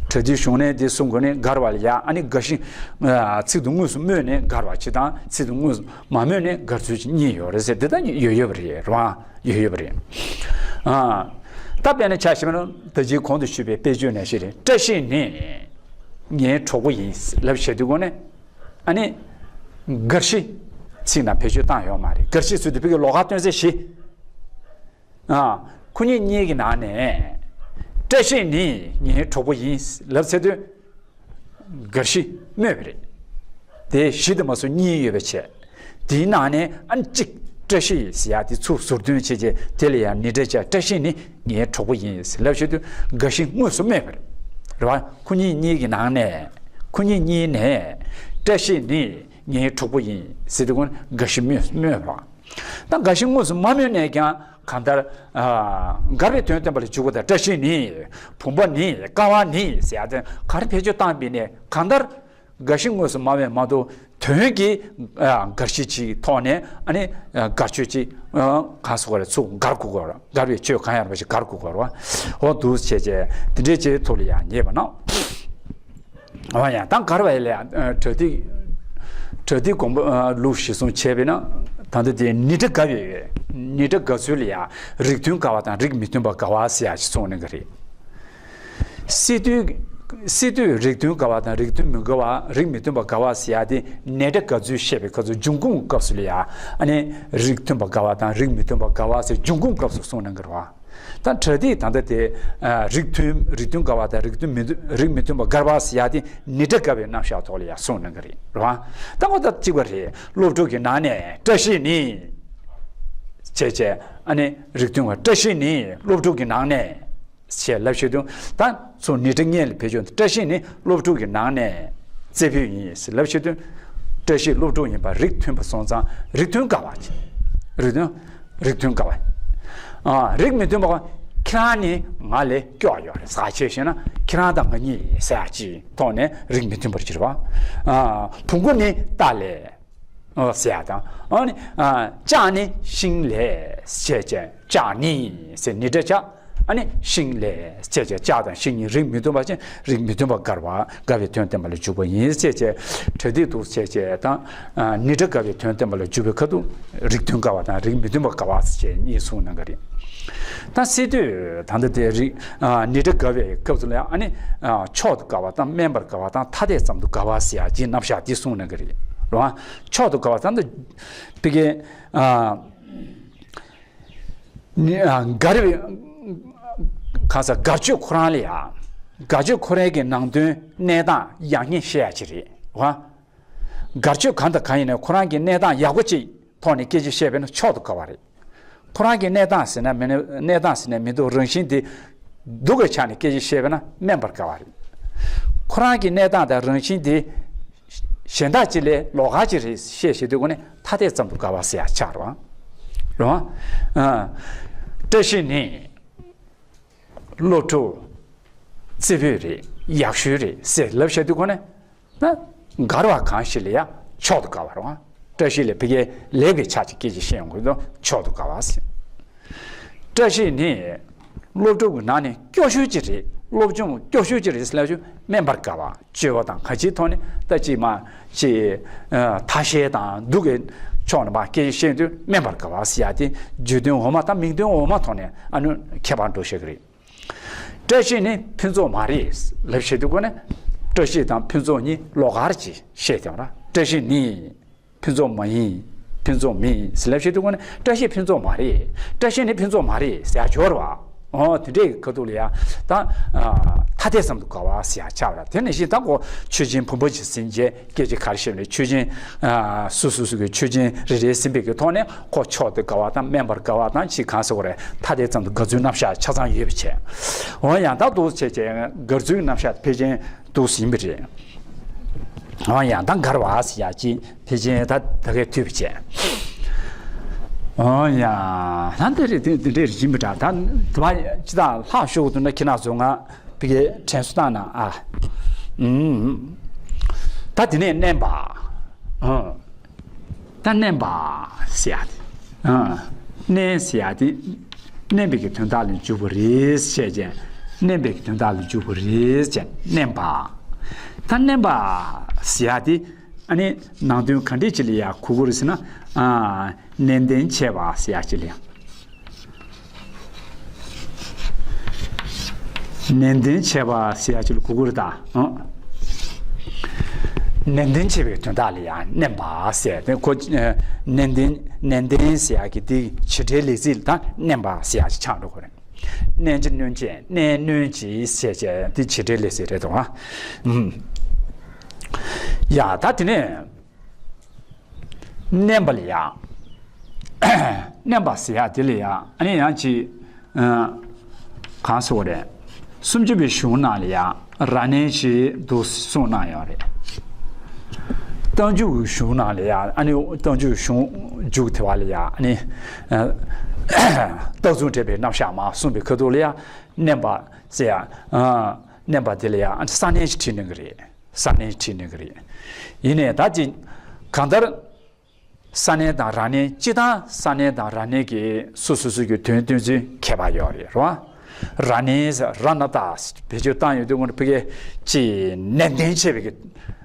པྲ་ཏི་གཞུང་ནས་འདི་གསུང་དགོས་ནས་དགར་བ་ལ་ཡ་ཨ་ནི་དགར་གཞི། ཚིག་ཏུ་དངོས་སུ་སྨོས་ནས་དགར་བ་གཅིག་དང་ཚིག་ཏུ་དངོས་སུ་མ་སྨོས་ནས་དགར་ཚུལ་གཉིས་ཡོད་རེད་ཟེར་འདི་ལྟ་ཡོད་ཡོད་པ་རེད་རེད་བ། ཡོད་ཡོད་པ་རེད། ད་དཔེར་ན་ཆ་བཞག་ན་ད་ཅི་གོང་དུ་ཞུས་པའི་དཔེ་བརྗོད་ནང་བཞིན་རེད། བཀྲ་ཤིས་ནི་ངའི་གྲོགས་པོ་ཡིན་ལབ་བྱེད་དུས་གོང་ནས་ཨ་ནི་དགར་གཞི་ཚིག་ནང་བེད་སྤྱོད་བཏང་ཡོད་མ་རེད། དགར་གཞི་ཚུལ་དུ་བོད་ཀྱི་ལོགས་ཀ་སྟོན་ཚད་བཞི། ཁོ་གཉིས་གཉིས་ཀྱི་ནང་ནས་བཀྲ་ཤིས་ནི་ངའི་གྲོགས་པོ་ཡིན་ལབ་ཚར་དུས་དགར་གཞི་སྨོས་པ་རེད། དེ་བཞི་དུ་མ་སོང་གཉིས་ཡོད་པ་བྱས། དེའི་ནང་ནས་ཨ་ནི་གཅིག་བཀྲ་ཤིས་ཟེར་ཡ་དེ་ཚུར་ཟུར་འདོན་བྱས་རྗེས་དེ་ལ་ཡང་ནི་སྒྲ་བྱས། བཀྲ་ཤིས་ནི་ངའི་གྲོགས་པོ་ཡིན་ལབ་བྱེད་དུས་དགར་གཞི་དངོས་སུ་སྨོས་པ་རེད། རེད་བ། ཁོ་གཉིས་གཉིས་ཀྱི་ནང་ནས་ཁོ་གཉིས་གཉིས་ནས་བཀྲ་ཤིས་ནི་ངའི་གྲོགས་པོ་ཡིན་ཟེར་དུས་ཁོ་དགར་གཞི་སྨོས་སྨོས་པ་རེད་བ། ད་དགར་གཞི་དངོས་སུ་མ་སྨོས་ནས་ཀྱང་གང་ལྟར། དགར་བའི་དོན་བསྟན་པ་ལ་འཇུག་པ་དང་། བཀྲ་ཤིས་ནི། བུམ་པ་ནི། ཀ་བ་ནི་ཟེར་ཡ་དེ་ག་རེ་བེད་སྤྱོད་བཏང་པ་ཡིན་ནའི་གང་ལྟར། དགར་གཞི་དངོས་སུ་མ་སྨོས་མ་གཏོགས་ བོན་གྱི་ཨ་དགར་གཞི་ཅིག་ཐོག་ནས་ཨ་ནི་ཨ་དགར་ཆོས་ཅིག་ཨ་གང་ཟེར་དགོས་རེད། ཚུར་དགར་དགོས་རེད། དགར་བའི་ཆོས་གང་ཡང་རུང་བ་ཞིག་དགར་དགོས་རེད་བ། འོ་འདུག་བྱས་བྱས་དེ་འདྲའི་ཅིག་ཐོག་ལ་ཡང་ངེས་པ་ན། འོ་ཡང་ད་དགར་བ་ཡིན་ལ་ཡང་ཨ་པྲ་ཏི་པྲ་ཏི་དགོངས་པ་ཨ་ལུགས་གཞིར་བཟུང་བྱས་པས་ན། ད་ལྟ་དེ་ནི་ཏྲ་དགར་བའི་ནི་ཏྲ་དགར་ཚུལ་ལ་ཡང་རིགས་མཐུན་དགར་བ་དང་རིགས་མི་མཐུན་པ་དགར་བ་ཟེར་ཡག་ཅིག་གསུངས་གནང་གི་རེད། སི་ཏུ། སི་ཏུ་རིགས་མཐུན་དགར་བ་དང་རིགས་མཐུན་མི་དགར་བ། རིགས་མི་མཐུན་པ་དགར་བ་ཟེར་ཡག་དེ་ནི་ཏྲ་དགར་ཚུལ་བཤད་པའི་སྐབས་སུ་འབྱུང་ཁུངས་སྐབས་སུ་ལ་ཡང་ཨ་ནི་རིགས་མཐུན་པ་དགར་བ་དང་རིགས་མི་མཐུན་པ་དགར་བ་ཟེར་འབྱུང་ཁུངས་སྐབས་སུ་གསུངས་གནང་གི་རེད་བ། ད་པྲ་ཏི་ད་ལྟ་དེ་ཨ་རིགས་མཐུན་རིགས་མཐུན་དགར་བ་དང་རིགས་མཐུན་མི་མཐུན་རིགས་མི་མཐུན་པ་དགར་བ་ཟེར་ཡག་དེ་ནི་ཏྲ་དགར་བའི་རྣམ་གཞག་ཐོག་ལ་ཡང་གསུངས་གནང་གི་རེད་རེད་བ། ད་ངོ་ད་གཅིག་པ་རེད། སློབ་ཕྲུག་གི་ནང་ནས་བཀྲ་ཤིས་ནི། བྱས་བྱས་ཨ་ནི་རིགས་མཐུན་པ་བཀྲ་ཤིས་ནི་སློབ་ཕྲུག་གི་ནང་ནས། ཞེས་ལབ་བྱེད་དུས་ད་ཚུར་ནི་ཏྲ་སྔོན་ལ་བེད་སྤྱོད། བཀྲ་ཤིས་ནི་སློབ་ཕྲུག་གི་ནང་ནས་རྩེ་ཕུད་ཡིན་ཟེར་ལབ་བྱེད་དུས། བཀྲ་ཤིས་སློབ་ཕྲུག་ཡིན་པ་རིགས་མཐུན་པ་སོང་ཙང་རིགས་མཐུན་དགར་བ་ཅིག་རིགས་མཐུན། རིགས་མཐུན་དགར་བ། ཨ་རིགས་མི་མཐུན་པ། ཁྱེད་རང་ནི་ང་ལས་སྐྱོ་བ་ཡོད་རེད་ཟེར་བྱས་བཤད་ན་ཁྱེད་རང་དང་ང་གཉིས་ཟེར་ཡག་ཅིག་ཐོག་ནས་རིགས་མི་མཐུན་པར་གྱུར་པ། ཨ་བོང་གུ་ནི་རྟ་ལས། ཨོ་ཟེར་ཡག་དང་། ཨོ་ནི་ཨ་ལྕགས་ནི་ཤིང་ལས་བྱས་བྱས་ལྕགས་ནི་ཟེར་ནི་ཏྲ་ལྕགས། ཨ་ནི་ཤིང་ལས་བྱས་བྱས་ལྕགས་དང་ཤིང་གཉིས་རིགས་མི་མཐུན་པ་ཅན་རིགས་མི་མཐུན་པ་དགར་བ་དགར་བའི་དོན་བསྟན་པ་ལ་འཇུག་པ་ཡིན་ཟེར་བྱས་བྱས་པྲ་ཏི་འདུག་བྱས་བྱས་དང་ཨ་ནི་ཏྲ་དགར་བའི་དོན་བསྟན་པ་ལ་འཇུག་པའི་ཁ་ཐུག་རིགས་མཐུན་དགར་བ་དང་རིགས་མི་མཐུན་པ་དགར་བ་ཟེར་བྱས་གཉིས་གསུངས་གནང་གི་རེད། ད་སི་ཏུ་ད་ལྟ་དེ་རིགས་ཨ་ནི་ཏྲ་དགར་བའི་སྐབས་སུ་ལ་ཡང་ཨ་ནི་ཨ་མཆོག་ཏུ་དགར་བ་དང་དམན་པར་དགར་བ་དང་ཐ་དད་ཙམ་དུ་དགར་བ་ཟེར་ཡག་ཅིག་རྣམ་གཞག་འདི་གསུངས་གནང་གི་རེད། རེད་བ། མཆོག་ཏུ་དགར་བ་ཙམ་དུ། ཕ་གི་ཨ་ནི་ཨ་དགར་བའི་གང་ཟག་དགར་ཆོས་ཁོ་རང་ལ་ཡ། དགར་ཆོས་ཁོ་རང་གི་ནང་དོན་གནས་སྟངས་ཡག་ཉེས་བཤད་ཡག་ཅིག་རེད་བ། དགར་ཆོས་གང་དང་གང་ཡིན་ནའི་ཁོ་རང་གི་གནས་སྟངས་ཡག་པོ་ཅིག་ཐོག་ནས་སྐད་ཆ་བཤད་པས་ན་མཆོག་ཏུ་དགར་བ་རེད། ཁོ་རང་གི་གནས་སྟངས་ཟེར་ན་མི་གནས་སྟངས་ཟེར་ན་མི་འདུག་རང་བཞིན་དེ་སྡུག་གི་ཆ་ནས་སྐད་ཆ་བཤད་པས་ན་དམན་པར་དགར་བ་རེད། ཁོ་རང་གི་གནས་སྟངས་དང་རང་བཞིན་དེ་གཞན་དག་ཅིག་ལས་ལོགས་ཀ་ཅིག་རེད་ཤེས་བྱེད་དུས་ཀུན་ནས་ཐ་དད་ཙམ་དུ་དགར་བ་ཟེར་ཡག་ཆགས་རེད་བ། རེད་བ། ཨ། བཀྲ་ཤིས་ནི་སློབ་ཕྲུག་རྩེ་ཕུད་རེད། ཡག་ཤོས་རེད་ཟེར་ལབ་བཤད་དུས་ཀུན་ནས། ན། དགར་བ་གང་ཞིག་ལ་ཡང་མཆོག་ཏུ་དགའ་བ་རེད་བ། བཀྲ་ཤིས་ལ་ཕ་གིའི་ལེགས་པའི་ཆ་ཅིག་སྐད་ཅིག་བཤད་ཡོང་གི་འདུག་མཆོག་ཏུ་དགའ་བ་ཟེར། བཀྲ་ཤིས་ནི། སློབ་ཕྲུག་གི་ནང་ནས་སྐྱོ་ཤོས་ཅིག་རེད། སློབ་སྦྱོང་སྐྱོ་ཤོས་ཅིག་རེད་ཟེར་ལབ་ཤོད་དམན་པར་དགའ་བ། སྤྱོད་པ་དང་གང་ཅིའི་ཐོག་ནས་ད་ཅིག་མ་ཅིག་ཐ་ཤལ་དང་སྡུག་གི་ཕྱོགས་ནས་མ་སྐད་ཆ་བཤད་དུས་དམན་པར་དགའ་བ་ཟེར་ཡ་དེ་བརྗོད་དོན་འོག་མ་དང་མིང་དོན་འོག་མ་ཐོག་ནས་ཨ་ནུ་ཁྱད་པར་འགྲོ་ཤེས་ཀྱི་རེད། བཀྲ་ཤིས་ནི་ཕུན་ཚོགས་མ་རེད་ལབ་བཤད་དུས་ཀུན་ནས་བཀྲ་ཤིས་དང་ཕུན་ཚོགས་གཉིས་ལོགས་ཀར་ཅིག་བཤད་དེ་ར། བཀྲ་ཤིས་ནི་ཕུན་ཚོགས་མ་ཡིན། ཕུན་ཚོགས་མིན་ཟེར་ལབ་བཤད་དུས་ཀུན་ནས་བཀྲ་ཤིས་ཕུན་ཚོགས་མ་རེད། བཀྲ་ཤིས་ནི་ཕུན་ཚོགས་མ་རེད་ཟེར་ཡ་སྦྱོར་བ། ཨོ་དེ་འདྲའི་ཁ་ཐུག་ལ་ཡ་ད་ཐ་དད་ཙམ་དུ་དགའ་བ་ཟེར་ཡ་ཆགས་པ་ར། དེ་ནང་བཞིན་ད་ཁོ་ཆོས་ཅན་བུམ་པ་ཅིག་ཟིན་རྗེས། སྐད་ཅིག་ག་རེ་བཤད་ནས་ཆོས་ཅན། ཨ་སོ་སོ་སོ་གི་ཆོས་ཅན་རེ་རེ་ཟིན་པའི་གི་ཐོག་ནས་ཁོ་མཆོག་ཏུ་དགའ་བ་དང་དམན་པར་དགའ་བ་དང་ཅིག་གང་ཟེར་བ་རེད། ཐ་དད་ཙམ་དུ་དགའ་ཚུལ་རྣམ་གཞག་ཆ་ཚང་ཡོད་པ་བྱས། འོ་ཡང་དག་འདུག་བྱས་བྱས་དགར་ཚུལ་གྱི་རྣམ་གཞག་ཕལ་ཆེར་འདུག་ཟིན་པ་རེད། འོ་ཡང་དག་དགར་བ་ཟེར་ཡ་ཅིག་ཕལ་ཆེར་ད་ད་གའི་ཐུབ་པ་བྱས། འོ་ཡང་ད་འདི་རེད། དེ་འདི་འདྲས་རེད་ཡིན་པ་འདྲ། ད་དུ་བ་ཅི་དང་ལྷག་ཤོག་ཏུ་ན་ཁྱི་ནག་བཟོ་ང་། བི་གའི་དྲན་གསོ་བཏང་ན་ཨ། ཨུམ། ད་དེ་ནས་མནན་པ། ཨ། ད་མནན་པ་ཟེར་ཡ་དེ། ཨ། མནན་ཟེར་ཡ་དེ། མནན་པའི་གི་དོན་དག་ལ་འཇུག་པ་རེད་ཟེར་བྱས། མནན་པའི་གི་དོན་དག་ལ་འཇུག་པ་རེད་ཟེར་མནན་པ། ད་མནན་པ་ཟེར་ཡ་དེ། ཨ་ནི་ནང་དོན་ག་འདྲས་ཅིག་ལ་ཡ་གོ་གི་རེད་ཟེར་ན། ཨ། ནན་ཏན་བྱས་པ་ཟེར་ཡ་ཅིག་ལ་ཡ། ནན་ཏན་བྱས་པ་ཟེར་ཡ་ཅིག་ལ་གོ་གི་རེད་ད། ཨང་། ནན་ཏན་བྱས་པའི་དོན་དག་ལ་ཡང་མནན་པ་ཟེར་ཏེ་ཁོ། ནན་ཏན་ནན་ཏན་ཟེར་ཡ་གི་དེ་བྱེད་སྒྲའི་ལས་ཚིག་ལ་ད་མནན་པ་ཟེར་ཡ་ཅིག་ཆགས་འགྲོ་གི་རེད། མནན་གྱི་སྣོན་བྱེད་མནན་སྣོན་གྱི་ཟེར་བྱས་དེ་བྱེད་སྒྲའི་ལས་ཚིག་རེད་དོ། ཨང་། ཡ་ད་དེ་ནས། མནན་པ་ལ་ཡ། མནན་པ་ཟེར་ཡ་དེ་ལ་ཡ་ཨ་ནི་ཡང་ཅིག་ཨ། གང་ཟེར་བ་རེད། སུམ་ཅུ་པའི་གཞུང་ནང་ལ་ཡ་ར་ནན་ཞེས་འདུག་གསུངས་གནང་ཡོད་རེད། རྟགས་འཇུག་གི་གཞུང་ནང་ལ་ཡ་ཨ་ནི་རྟགས་འཇུག་གཞུང་མཇུག་དེ་བ་ལ་ཡ་ཨ་ནི། ཨ། རྟགས་ཚུལ་འགྲེལ་པའི་རྣམ་གཞག་མ་གསུངས་པའི་ཁ་ཐུག་ལ་ཡ་མནན་པ་ཟེར་ཡ། ཨ། མནན་པ་དེ་ལ་ཡ་ཨ་ནི་ས་ནན་ཞིག་བྲིས་གནང་གི་རེད། ས་ནན་བྲིས་གནང་གི་རེད། ཡིན་ནའི་ད་ཅི། གང་ལྟར། ས་གནས་དང་ར་གནས། སྤྱིར་བཏང་ས་གནས་དང་ར་གནས་ཀྱི་སོ་སོ་སོ་གི་དོན་སྟོན་ཚུལ་ཁྱད་པར་ཡོད་རེད། རེད་བ། ར་གནས་ཟེར། ར་ན་ཏ་ཟེར་བེད་སྤྱོད་བཏང་ཡོང་དུས་ཁོ་ན་ཕ་གི་ཅིག་ནན་ཏན་ཆེ་བའི་གི་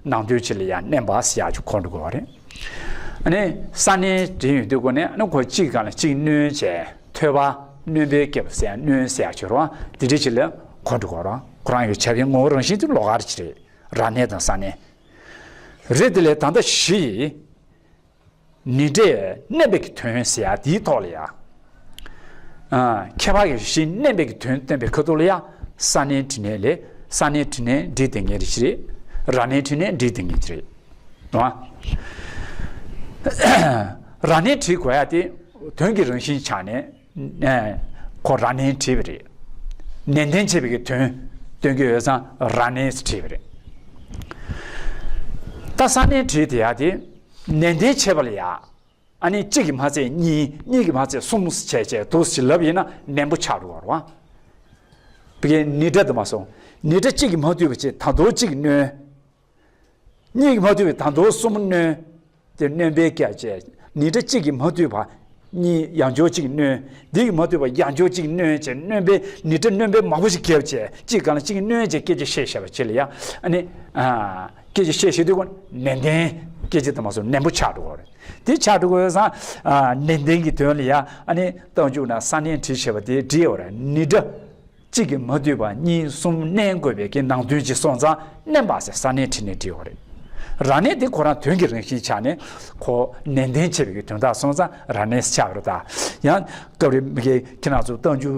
ནང་དོན་ཅིག་ལ་ཡང་བརྣན་པ་ཟེར་ཡག་ཅིག་གོ་འགྲོ་གི་ཡོད་རེད། ཨ་ནི་ས་གནས་བྲིས་ཡོང་དུས་ཁོ་ནས་ཨ་ནི་ཁོ་གཅིག་སྒང་ལ་གཅིག་བསྣོན་བྱས། ཐོས་པ། བསྣོན་པའི་སྐྱེས་བུ་ཟེར་ཡག་བསྣོན་ཟེར་ཡག་ཅིག་རེད་བ། དེ་འདྲ་ཅིག་ལ་གོ་འགྲོ་གི་ཡོད་རེད། ཁོ་རང་གི་བྱ་བའི་ངོ་བོ་རང་བཞིན་དེ་ལོགས་ཀ་རེ་ཅིག་རེད། ར་གནས་དང་ས་གནས། རེད། དེ་ལས་ད་ལྟ་གཞི་ཡི་ནི་སྒྲས་བསྣན་པའི་གི་དོན་ཟེར་ཡག་དེའི་ཐོག་ལ་ཡ། ཨ། ཁྱད་པར་གྱི་གཞི་བསྣན་པའི་གི་དོན་སྟོན་པའི་ཁ་ཐུག་ལ་ཡ། ས་གནས་དྲི་བསྣན་ལས། ས་གནས་དྲི་བསྣན་འབྲི་དེ་ངེས་རེད་ཅི་རེད། ར་གནས་དྲི་བསྣན་འབྲི་དེ་ངེས་ཅི་རེད། ཨ། ར་གནས་བྲི་དགོས་ཡག་དེ་དོན་གྱི་རང་བཞིན་ཆ་ནས། ཨ། ཁོ་ར་གནས་བྲིས་པ་རེད། ནན་ཏན་ཆེ་བའི་གི་དོན་སྟོན་གྱི་ཡོད་ཙང་ར་གནས་བྲིས་པ་རེད། ད་ས་གནས་བྲིས་དེ་ཡག་དེ། ནན་ཏན་ཆེ་བ་ལ་ཡ། ཨ་ནི་གཅིག་གིས་མ་ཚད་གཉིས། གཉིས་ཀྱིས་མ་ཚད་གསུམ་བྱས་བྱས་འདུག་ཅིག་ལབ་ཡིན་ན་ནན་པོ་ཆགས་འགྲོ་བ་རེད་བ། བི་གའི་ནི་སྒྲ་དུ་མ་སོང་། ནི་སྒྲ་གཅིག་གིས་མ་བསྡུས་པ་བྱས་ད་དུང་གཅིག་གིས་བསྣོན། གཉིས་ཀྱིས་མ་བསྡུས་པའི་ད་དུང་གསུམ་བསྣོན། དེ་བསྣོན་པའི་སྐད་བྱས། ནི་སྒྲ་གཅིག་གིས་མ་བསྡུས་པ་གཉིས། ཡང་བསྐྱར་གཅིག་བསྣོན། འདི་གིས་མ་བསྡུས་པ་ཡང་བསྐྱར་གཅིག་བསྣོན་བྱས། བསྣོན་པའི་ནི་སྒྲ་བསྣོན་པའི་མང་པོ་ཞིག་བརྒྱབ་བྱས་གཅིག་སྒང་ལ་གཅིག་བསྣོན་བྱས་སྐད་ཆ་བཤད་བཤད་པ་བྱེད་ལ་ཡ། ཨ་ནི། ཨ། སྐད་ཆ་བཤད་བཤད་དུས་ཀུན་ནན་ཏན། སྐད་ཆ་དུ་མ་སོང་ནན་པོ་ཆགས་འགྲོ་གི་རེད། དེ་ཆགས་འགྲོ་གི་ཡོད་ཙང་། ཨ། ནན་ཏན་གྱི་དོན་ལ་ཡ། ཨ་ནི་རྟགས་འཇུག་ན་ས་གནས་བྲིས་བྱས་པ་དེ་བྲིས་ཡོད་རེད། ནི་སྒྲ་གཅིག་གིས་མ་བསྡུས་པ་གཉིས་གསུམ་བསྣན་དགོས་པའི་གི་ནང་དོན་ཅིག་སོང་ཙང་བསྣན་པ་ཟེར་ས་གནས་བྲིས་ནས་བྲིས་ཡོད་རེད། ར་གནས་དེ་ཁོ་རང་དོན་གྱི་རང་བཞིན་ཆ་ནས་ཁོ་ནན་ཏན་ཆེ་བའི་གི་དོན་དག་སོང་ཙང་ར་གནས་ཆགས་རེད་ད། ཡང་སྐབས་རེ་མི་གའི་ཁྱེད་རང་ཚོ་རྟགས་འཇུག་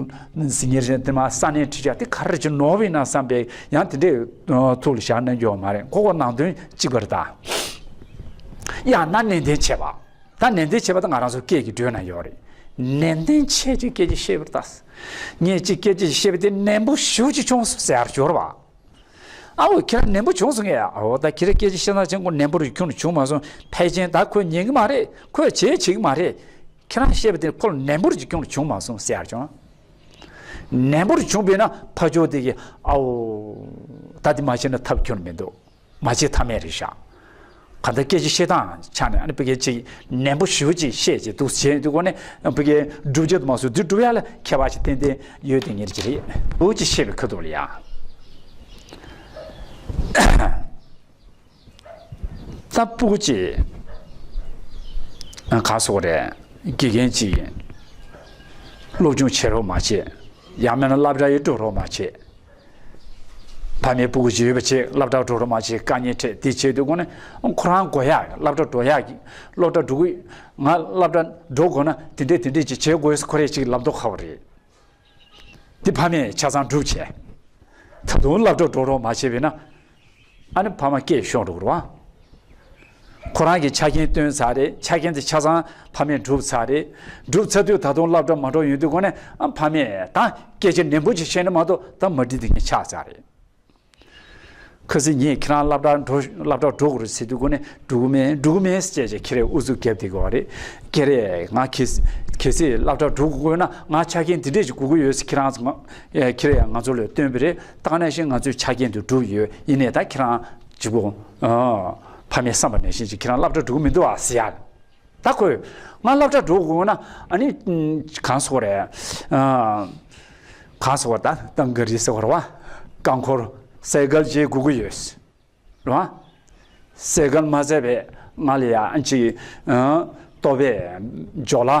ཟིན་ངེས་རེད། དེ་མ་ས་གནས་བྲིས་བྱས་དེ་ག་རེ་ཅིག་ནོར་བ་ཡིན་ན་བསམ་པའི་ཡང་དེ་འདྲའི་ཐུགས་ལ་བཞག་གནང་རྒྱུ་ཡོད་མ་རེད། ཁོ་ཁོ་ནང་དོན་གཅིག་པ་རེད་ད། ཡང་ན་ནན་ཏན་ཆེ་བ། ད་ནན་ཏན་ཆེ་བ་ད་ང་རང་ཚོ་སྐད་ཀྱི་འགྲོས་ན་ཡོད་རེད། ནན་ཏན་ཆེ་ཅིག་སྐད་ཆ་བཤད་པར་ལྟ། ངས་ཅིག་སྐད་ཆ་བཤད་པ་དེ་ནན་པོ་ཞེ་པོ་ཅིག་བྱུང་སོང་ཟེར་ཡག་ཅིག་ཡོད་རེད་བ། ཨ་འོ་ཁྱེད་རང་ནན་པོ་བྱུང་སོང་ངས། ཨ་འོ་ད་ཁྱེད་རང་སྐད་ཆ་བཤད་སྟངས་ཅན་ཁོ་ནན་པོ་རེད། ཁྱོན་ནས་བྱུང་མ་སོང་། ཕལ་ཆེར་ད་ཁོས་ཉན་གི་མ་རེད། ཁོས་བྱེད་བྱེད་གི་མ་རེད། ཁྱེད་རང་བཤད་པ་དེ་ཁོ་ལ་ནན་པོ་རེད་ཅིག་ཁྱོན་ནས་བྱུང་མ་སོང་ཟེར་ཡག་བྱུང་། ནན་པོ་རེད་བྱུང་བས་ན་ཕར་ཕྱོགས་དེ་གིས་ཨ་འོ་ད་དེ་མ་བྱས་ན་ཐབས་ཁྱོན་ནས་མི་འདུག་མ་བྱེད་ཐབས་མེད་རེད་ཤག་གང་ལྟར་སྐད་ཆ་བཤད་སྟངས་ཆ་ནས་ཨ་ནི་ཕ་གིར་ཅིག་ནན་པོ་ཞེ་པོ་ཅིག་བཤད་ཅིག་འདུག་བྱས་དུས་ཁོ་ནས་ཕ་གིར་སྒྲུབ་བྱེད་དུ་མ་སོང་དུས་སྒྲུབ་ཡག་ལ་ཁྱད་པར་ཅིག་ཏན་ཏན་ཡོད་དེ་ངེས་ཀྱི་རེད། འདུག་ཅིག་བཤད་པའི་ཁ་ཐུག་ལ་ཡ། ད་སྤུ་གུ་ཅིག་ག་སོགས་རེད། དགེ་རྒན་ཅིག་སློབ་སྦྱོང་བྱེད་རོགས་མ་བྱེད། ཡང་མིན་ན་སློབ་གྲྭ་ཡི་འགྲོ་རོགས་མ་བྱེད། ཕ་མའི་སྤུ་གུ་ཅིག་ཡོད་པ་ཅིག་སློབ་གྲྭ་འགྲོ་རོགས་མ་བྱེད། དཀའ་ངལ་འཕྲད་དེ་བྱེད་དུས་ཁོ་ནས་ཁོ་རང་དགོས་ཡག་སློབ་གྲྭ་འགྲོ་ཡག་གི་སློབ་གྲྭ་འགྲོ་གི་ང་སློབ་གྲྭ་འགྲོ་དགོས་ན་དེ་འདྲས་དེ་འདྲས་ཅིག་བྱེད་དགོས་ཁོ་རེ་ཅིག་ལབ་མདོག་ཁ་པོ་རེད། འདི་ཕ་མས་ཆ་ཚང་སྒྲུབ་བྱས། ད་དུང་སློབ་གྲྭ་འགྲོ་རོགས་མ་བྱས་པས་ན། ཨ་ནི་ཕ་མ་སྐད་ཤོར་འགྲོ་གི་རེད་བ། ཁོ་རང་གིས་ཆ་རྐྱེན་བཏོན་ཚར་རེད། ཆ་རྐྱེན་དེ་ཆ་ཚང་ཕ་མས་སྒྲུབ་ཚར་རེད། སྒྲུབ་ཚར་དུས་ད་དུང་སློབ་གྲྭ་མ་འགྲོ་ཡོང་དུས་ཁོ་ནས་ཨ་ཕ་མས་ད་སྐད་ཆ་ནན་པོ་ཅིག་བཤད་ན་མ་གཏོགས་ད་མ་འགྲིག་དེ་ངས་ཆགས་ཚར་རེད། ཁ་སང་ངས་ཁྱེད་རང་སློབ་གྲྭ་འགྲོ་སློབ་གྲྭ་འགྲོ་དགོས་རེད་ཟེར་དུས་ཁོ་ནས་འགྲོ་གི་མེད་འགྲོ་གི་མེད་ཟེར་བྱས་ཁྱེད་རས་ཨུ་ཚུགས་རྒྱབ་བསྡད་ཀྱི་ཡོད་རེད། ཁྱེད་རས་ང་གལ་གལ་སྲིད་སློབ་གྲྭ་འགྲོ་དགོས་ན་ང་ཆ་རྐྱེན་འདི་འདྲས་ཅིག་དགོས་ཀྱི་ཡོད་ཟེར་ཁྱེད་རང་ཚོ་ང་ཁྱེད་རས་ང་ཚོ་ལ་སྟོན་པ་རེད། ད་ག་ནང་བཞིན་ང་ཚོས་ཆ་རྐྱེན་དེ་བསྒྲུབས་ཡོད། ཡིན་ནའི་ད་ཁྱེད་རང་གཅིག་པོ་ཨ་ཕ་མའི་བསམ་པ་ནང་བཞིན་ཅིག་ཁྱེད་རང་སློབ་གྲྭ་འགྲོ་གི་མི་འདུག་ཨ་ཟེར་ཡ། ད་ཁོས་ང་སློབ་གྲྭ་འགྲོ་དགོས་ན་ཨ་ནི་གང་ཟེར་དགོས་རེད། ཨ་གང་ཟེར་དགོས་རེད། ད་ཏང་གི་རིགས་ཟེར་དགོས་རེད་བ། རྐང་འཁོར་སའི་ཀལ་བརྗེ་དགོས་ཀྱི་ཡོད་རེད་བ། སའི་ཀལ་མ་ཟད་པའི་ང་ལ་ཡ་ཨ་ཅིག་ཨ་ལྟོ་ཕད་ཇོ་ལ་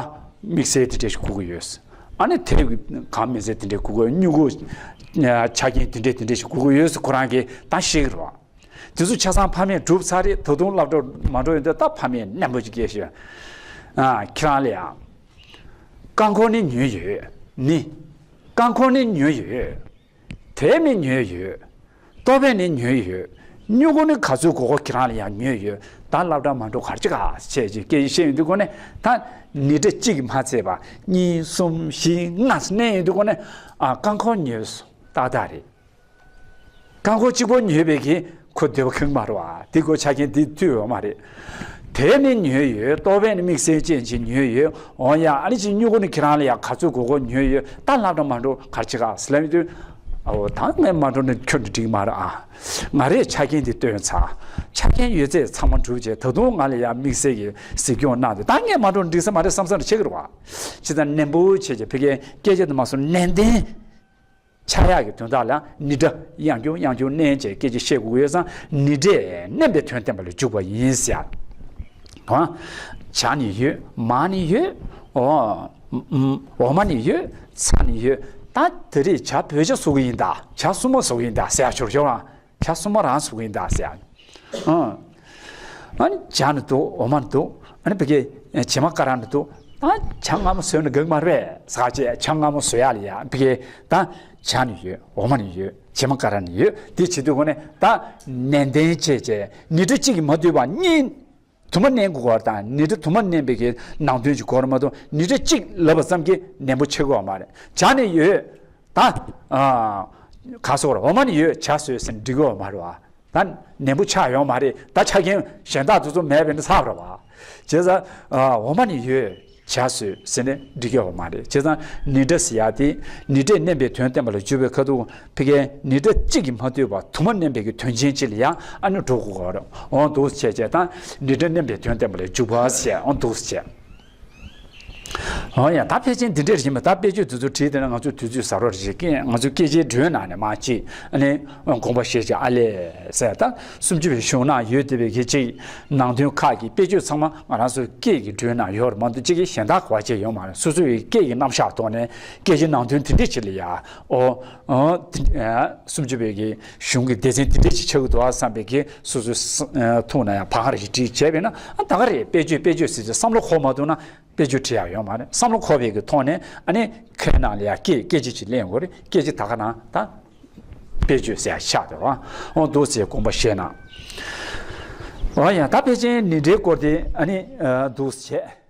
དམིགས་བསལ་དེ་འདྲས་ཞིག་དགོས་ཀྱི་ཡོད་རེད། ཨ་ནི་དེབ་གང་མི་ཟད་དེ་འདྲས་དགོས་ཀྱི་ཡོད། སྨྱུ་གུ་ཆ་རྐྱེན་དེ་འདྲས་དེ་འདྲས་ཞིག་དགོས་ཀྱི་ཡོད་ཟེར་ཁོ་རང་གིས་ད་ཤེས་ཀྱི་རེད་བ། དེ་ཚོ་ཆ་ཚང་ཕ་མས་གྲུབ་ཚར་རེད། ད་དུང་སློབ་གྲྭ་མ་འགྲོ་ཡོང་དུས་ད་ཕ་མས་མཉམ་པོ་ཅིག་སྐད་ཤོད། ཨ་ཁྱེད་རང་ལ་ཡང་རྐང་འཁོར་ནི་ཉོས་ཡོད། ནི། རྐང་འཁོར་ནི་ཉོས་ཡོད། དེབ་ནི་ཉོས་ཡོད། ལྟོ་ཕད་ནི་ཉོས་ཡོད། སྨྱུ་གུ་ནི་ག་ཚོད་དགོས་དགོས་ཁྱེད་རང་ལ་ཡང་ཉོས་ཡོད། ད་སློབ་གྲྭ་མ་འགྲོ་ག་རེ་བྱེད་ག་བྱས་ཅིག་སྐད་ཆ་བཤད་ཡོང་དུས་ཁོ་ནས་ད་ནི་སྒྲ་གཅིག་གིས་མ་ཚད་པ་གཉིས་གསུམ་བཞི་ལྔ་ཟེར་ནས་ཡོང་དུས་ཁོ་ནས་ཨ་རྐང་འཁོར་ཉོས་སོང་ཏག་ཏག་རེད། རྐང་འཁོར་གཅིག་པོ་ཉོས་པའི་གི་ཁོ་འདོད་པ་ཁེངས་མ་རེད་བ། དེ་ཁོ་ཆ་རྐྱེན་དེ་མཐུན་ཡོད་མ་རེད། དེབ་ནི་ཉོས་ཡོད། ལྟོ་ཕད་ནི་དམིགས་བསལ་ཅན་ཅིག་ཉོས་ཡོད། འོ་ཡ་ཨ་ནི་ཅིག་སྨྱུ་གུ་ནི་ཁྱེད་རང་ལ་ཡ་ག་ཚོད་དགོས་དགོས་ཉོས་ཡོད། ད་སློབ་གྲྭ་མ་འགྲོ་ག་རེ་བྱེད་ག་ཟེར་ལབ་ཡོང་དུས། ཨོ་ད་ངས་མ་འགྲོ་ན་ཁྱོད་འགྲིག་མ་རེད་ཨ། ང་རས་ཆ་རྐྱེན་དེ་བཏོན་ཚར། ཆ་རྐྱེན་ཡོད་ཚད་ཚང་མ་འགྲུབ་བྱས་ད་དུང་ང་ལ་ཡང་དམིགས་བསལ་གྱི་གཟིགས་སྐྱོང་གནང་དུས་ད་ངས་མ་འགྲོ་ན་འགྲིག་ས་མ་རེད་བསམ་བསམ་རེ་བྱེད་ཀྱི་རེད་བ། ཇི་ལྟར་ནན་པོ་བྱས་བྱས་ཕ་གིའི་སྐད་ཆ་དེ་མ་སོང་ནན་ཏན་ཆགས་ཡག་གི་དོན་དག་ལ་ནི་སྒྲ་ཡང་བསྐྱར་ཡང་བསྐྱར་བསྣན་བྱས་སྐད་ཆ་བཤད་དགོས་ཀྱི་ཡོད་ཙང་ནི་སྒྲས་བསྣན་པའི་དོན་བསྟན་པ་ལ་འཇུག་པ་ཡིན་ཟེར། ཨ། བྱ་ནི་ཡོད། མ་ནི་ཡོད། འོ། འོ་མ་ནི་ཡོད། ཚ་ནི་ཡོད། ད་དེ་རིང་བྱ་བོད་བྱ་བཟོ་གི་ཡིན་ད། བྱ་སྲུང་མ་བཟོ་གི་ཡིན་ད་ཟེར་ཡག་ཤོར་ཤོར་བ། བྱ་སྲུང་མ་རང་བཟོ་གི་ཡིན་ད་ཟེར་ཡག་ཨ། ཨ་ནི་བྱ་ནི་འདུག་འོ་མ་ནི་འདུག་ཨ་ནི་ཕ་གི་བྱེ་མ་ཀ་ར་ནི་འདུག་ད་བྱ་མངར་མོ་བཟོས་ན་འགག་མ་རེད་ཟེར་བྱས་བྱ་མངར་མོ་བཟོ་ཡག་ལ་ཡ་ཕ་གི་ད་བྱ་ནི་ཡོད། འོ་མ་ནི་ཡོད། བྱེ་མ་ཀ་ར་ནི་ཡོད། དེ་བྱེད་དུས་ཁོ་ནས་ད་ནན་ཏན་བྱས་བྱས་ནི་སྒྲ་གཅིག་གིས་མ་བསྡུས་པ་གཉིས། དུ་མ་བསྣན་དགོས་པ་དང་ནི་སྒྲ་དུ་མ་བསྣན་པའི་གི་ནང་དོན་གྱི་སྐོར་མ་གཏོགས་ནི་སྒྲ་གཅིག་ལབ་པ་ཙམ་གྱིས་ནན་པོ་ཆགས་ཀྱི་ཡོད་མ་རེད། བྱ་ནི་ཡོད། ད་ཨ་ག་སོགས་ར་འོ་མ་ནི་ཡོད་བྱ་བཟོས་ཟེར་ནས་འགྲིག་གི་ཡོད་མ་རེད་བ། ད་ནན་པོ་ཆགས་ཡོད་མ་རེད། ད་ཆ་རྐྱེན་གཞན་དག་དེ་ཚོ་མེད་པས་ན་ཚར་བ་རེད་བ། བྱས་ཙང་ཨ་འོ་མ་ནི་ཡོད་བྱ་བཟོས་ཟེར་ནས་འགྲིག་གི་ཡོད་མ་རེད། བྱས་ཙང་ནི་སྒྲ་ཟེར་ཡག་དེ་ནི་སྒྲས་བསྣན་པའི་དོན་བསྟན་པ་ལ་འཇུག་པའི་ཁ་ཐུག་ཕ་གིའི་ནི་སྒྲ་གཅིག་གིས་མ་ཐུབ་པ་དུ་མ་བསྣན་པའི་གི་དོན་ཅན་གཅིག་ལ་ཡང་ཨ་ནི་འགྲོ་དགོས་ཀྱི་རེད། འོ་འདུག་སེ་བྱས་བྱས་ད་ནི་སྒྲ་བསྣན་པའི་དོན་བསྟན་པ་ལ་འཇུག་པ་ཟེར་འོ་འདུག་སེ་བྱས། འོ་ཡ་ད་ཕལ་ཆེར་འདི་འདྲ་རེད་ཤག་མ་ད་དཔེ་བརྗོད་འདི་ཚོ་བྲིས་བསྡད་ན་ང་ཚོ་དུས་ཚོད་ཟ་རོགས་རེད་ཤག་ང་ཚོ་སྐད་ཆའི་སྒྲོས་ནང་ནས་མ་གཅིག་ཨ་ནི་དགོངས་པ་བཞེས་བྱས་ཨ་ལས་ཟེར་ད་སུམ་ཅུ་པའི་གཞུང་ན་ཡོད་བསྡད་པའི་གི་གཅིག་ནང་དོན་ཁག་གི་དཔེ་བརྗོད་ཚང་མ་ང་རང་ཚོའི་སྐད་ཀྱི་སྒྲོས་ནང་ཡོད་རེད་མ་གཏོགས་གཅིག་གི་གཞན་དག་ག་བ་བྱས་ཡོད་མ་རེད། སོ་སོ་ཡི་སྐད་ཀྱི་རྣམ་གཞག་ཐོག་ནས་སྐད་ཆའི་ནང་དོན་དེ་འདྲ་ཅིག་ལ་ཡ་ཨོ། ཨོ། དེ་ཨ་སུམ་ཅུ་པའི་གི་གཞུང་གི་སྡེ་ཚན་དེ་འདྲ་ཅིག་ཆགས་ཀྱི་འདུག་ཨ་བསམ་པའི་གི་སོ་སོའི་ས་ཨ་ཐུགས་ནང་ཡང་བག་ཆགས་ཅིག་བྲིས་བྱས་པས་ན་ཨ་ད་ག་རེད། དཔེ་བརྗོད་དཔེ་བརྗོད་ཟེར་ཅིག་བསམ་བློ་འཁོར་མ་ཐུབ་ན་དཔེ་བརྗོད་བྲིས་ཡག་ཡོད་མ་རེད། བསམ་བློ་འཁོར་བའི་གི་ཐོག་ནས་ཨ་ནི་ཁའི་ནང་ལ་ཡང་སྐད་སྐད་ཆ་ཅིག་ལེན་དགོས་རེད། སྐད་ཆ་ད་ག་ནང་ད་དཔེ་བརྗོད་ཟེར་ཡག་ཆགས་འདུག་ཨ། ཨོ་འདུག་སེ་དགོངས་པ་བཞེས་ན། ཨོ་ཡ་ད་ཕལ་ཆེར་ནི་སྒྲའི་སྐོར་དེ་ཨ་ནི་ཨ་འདུག་སེ་བྱས།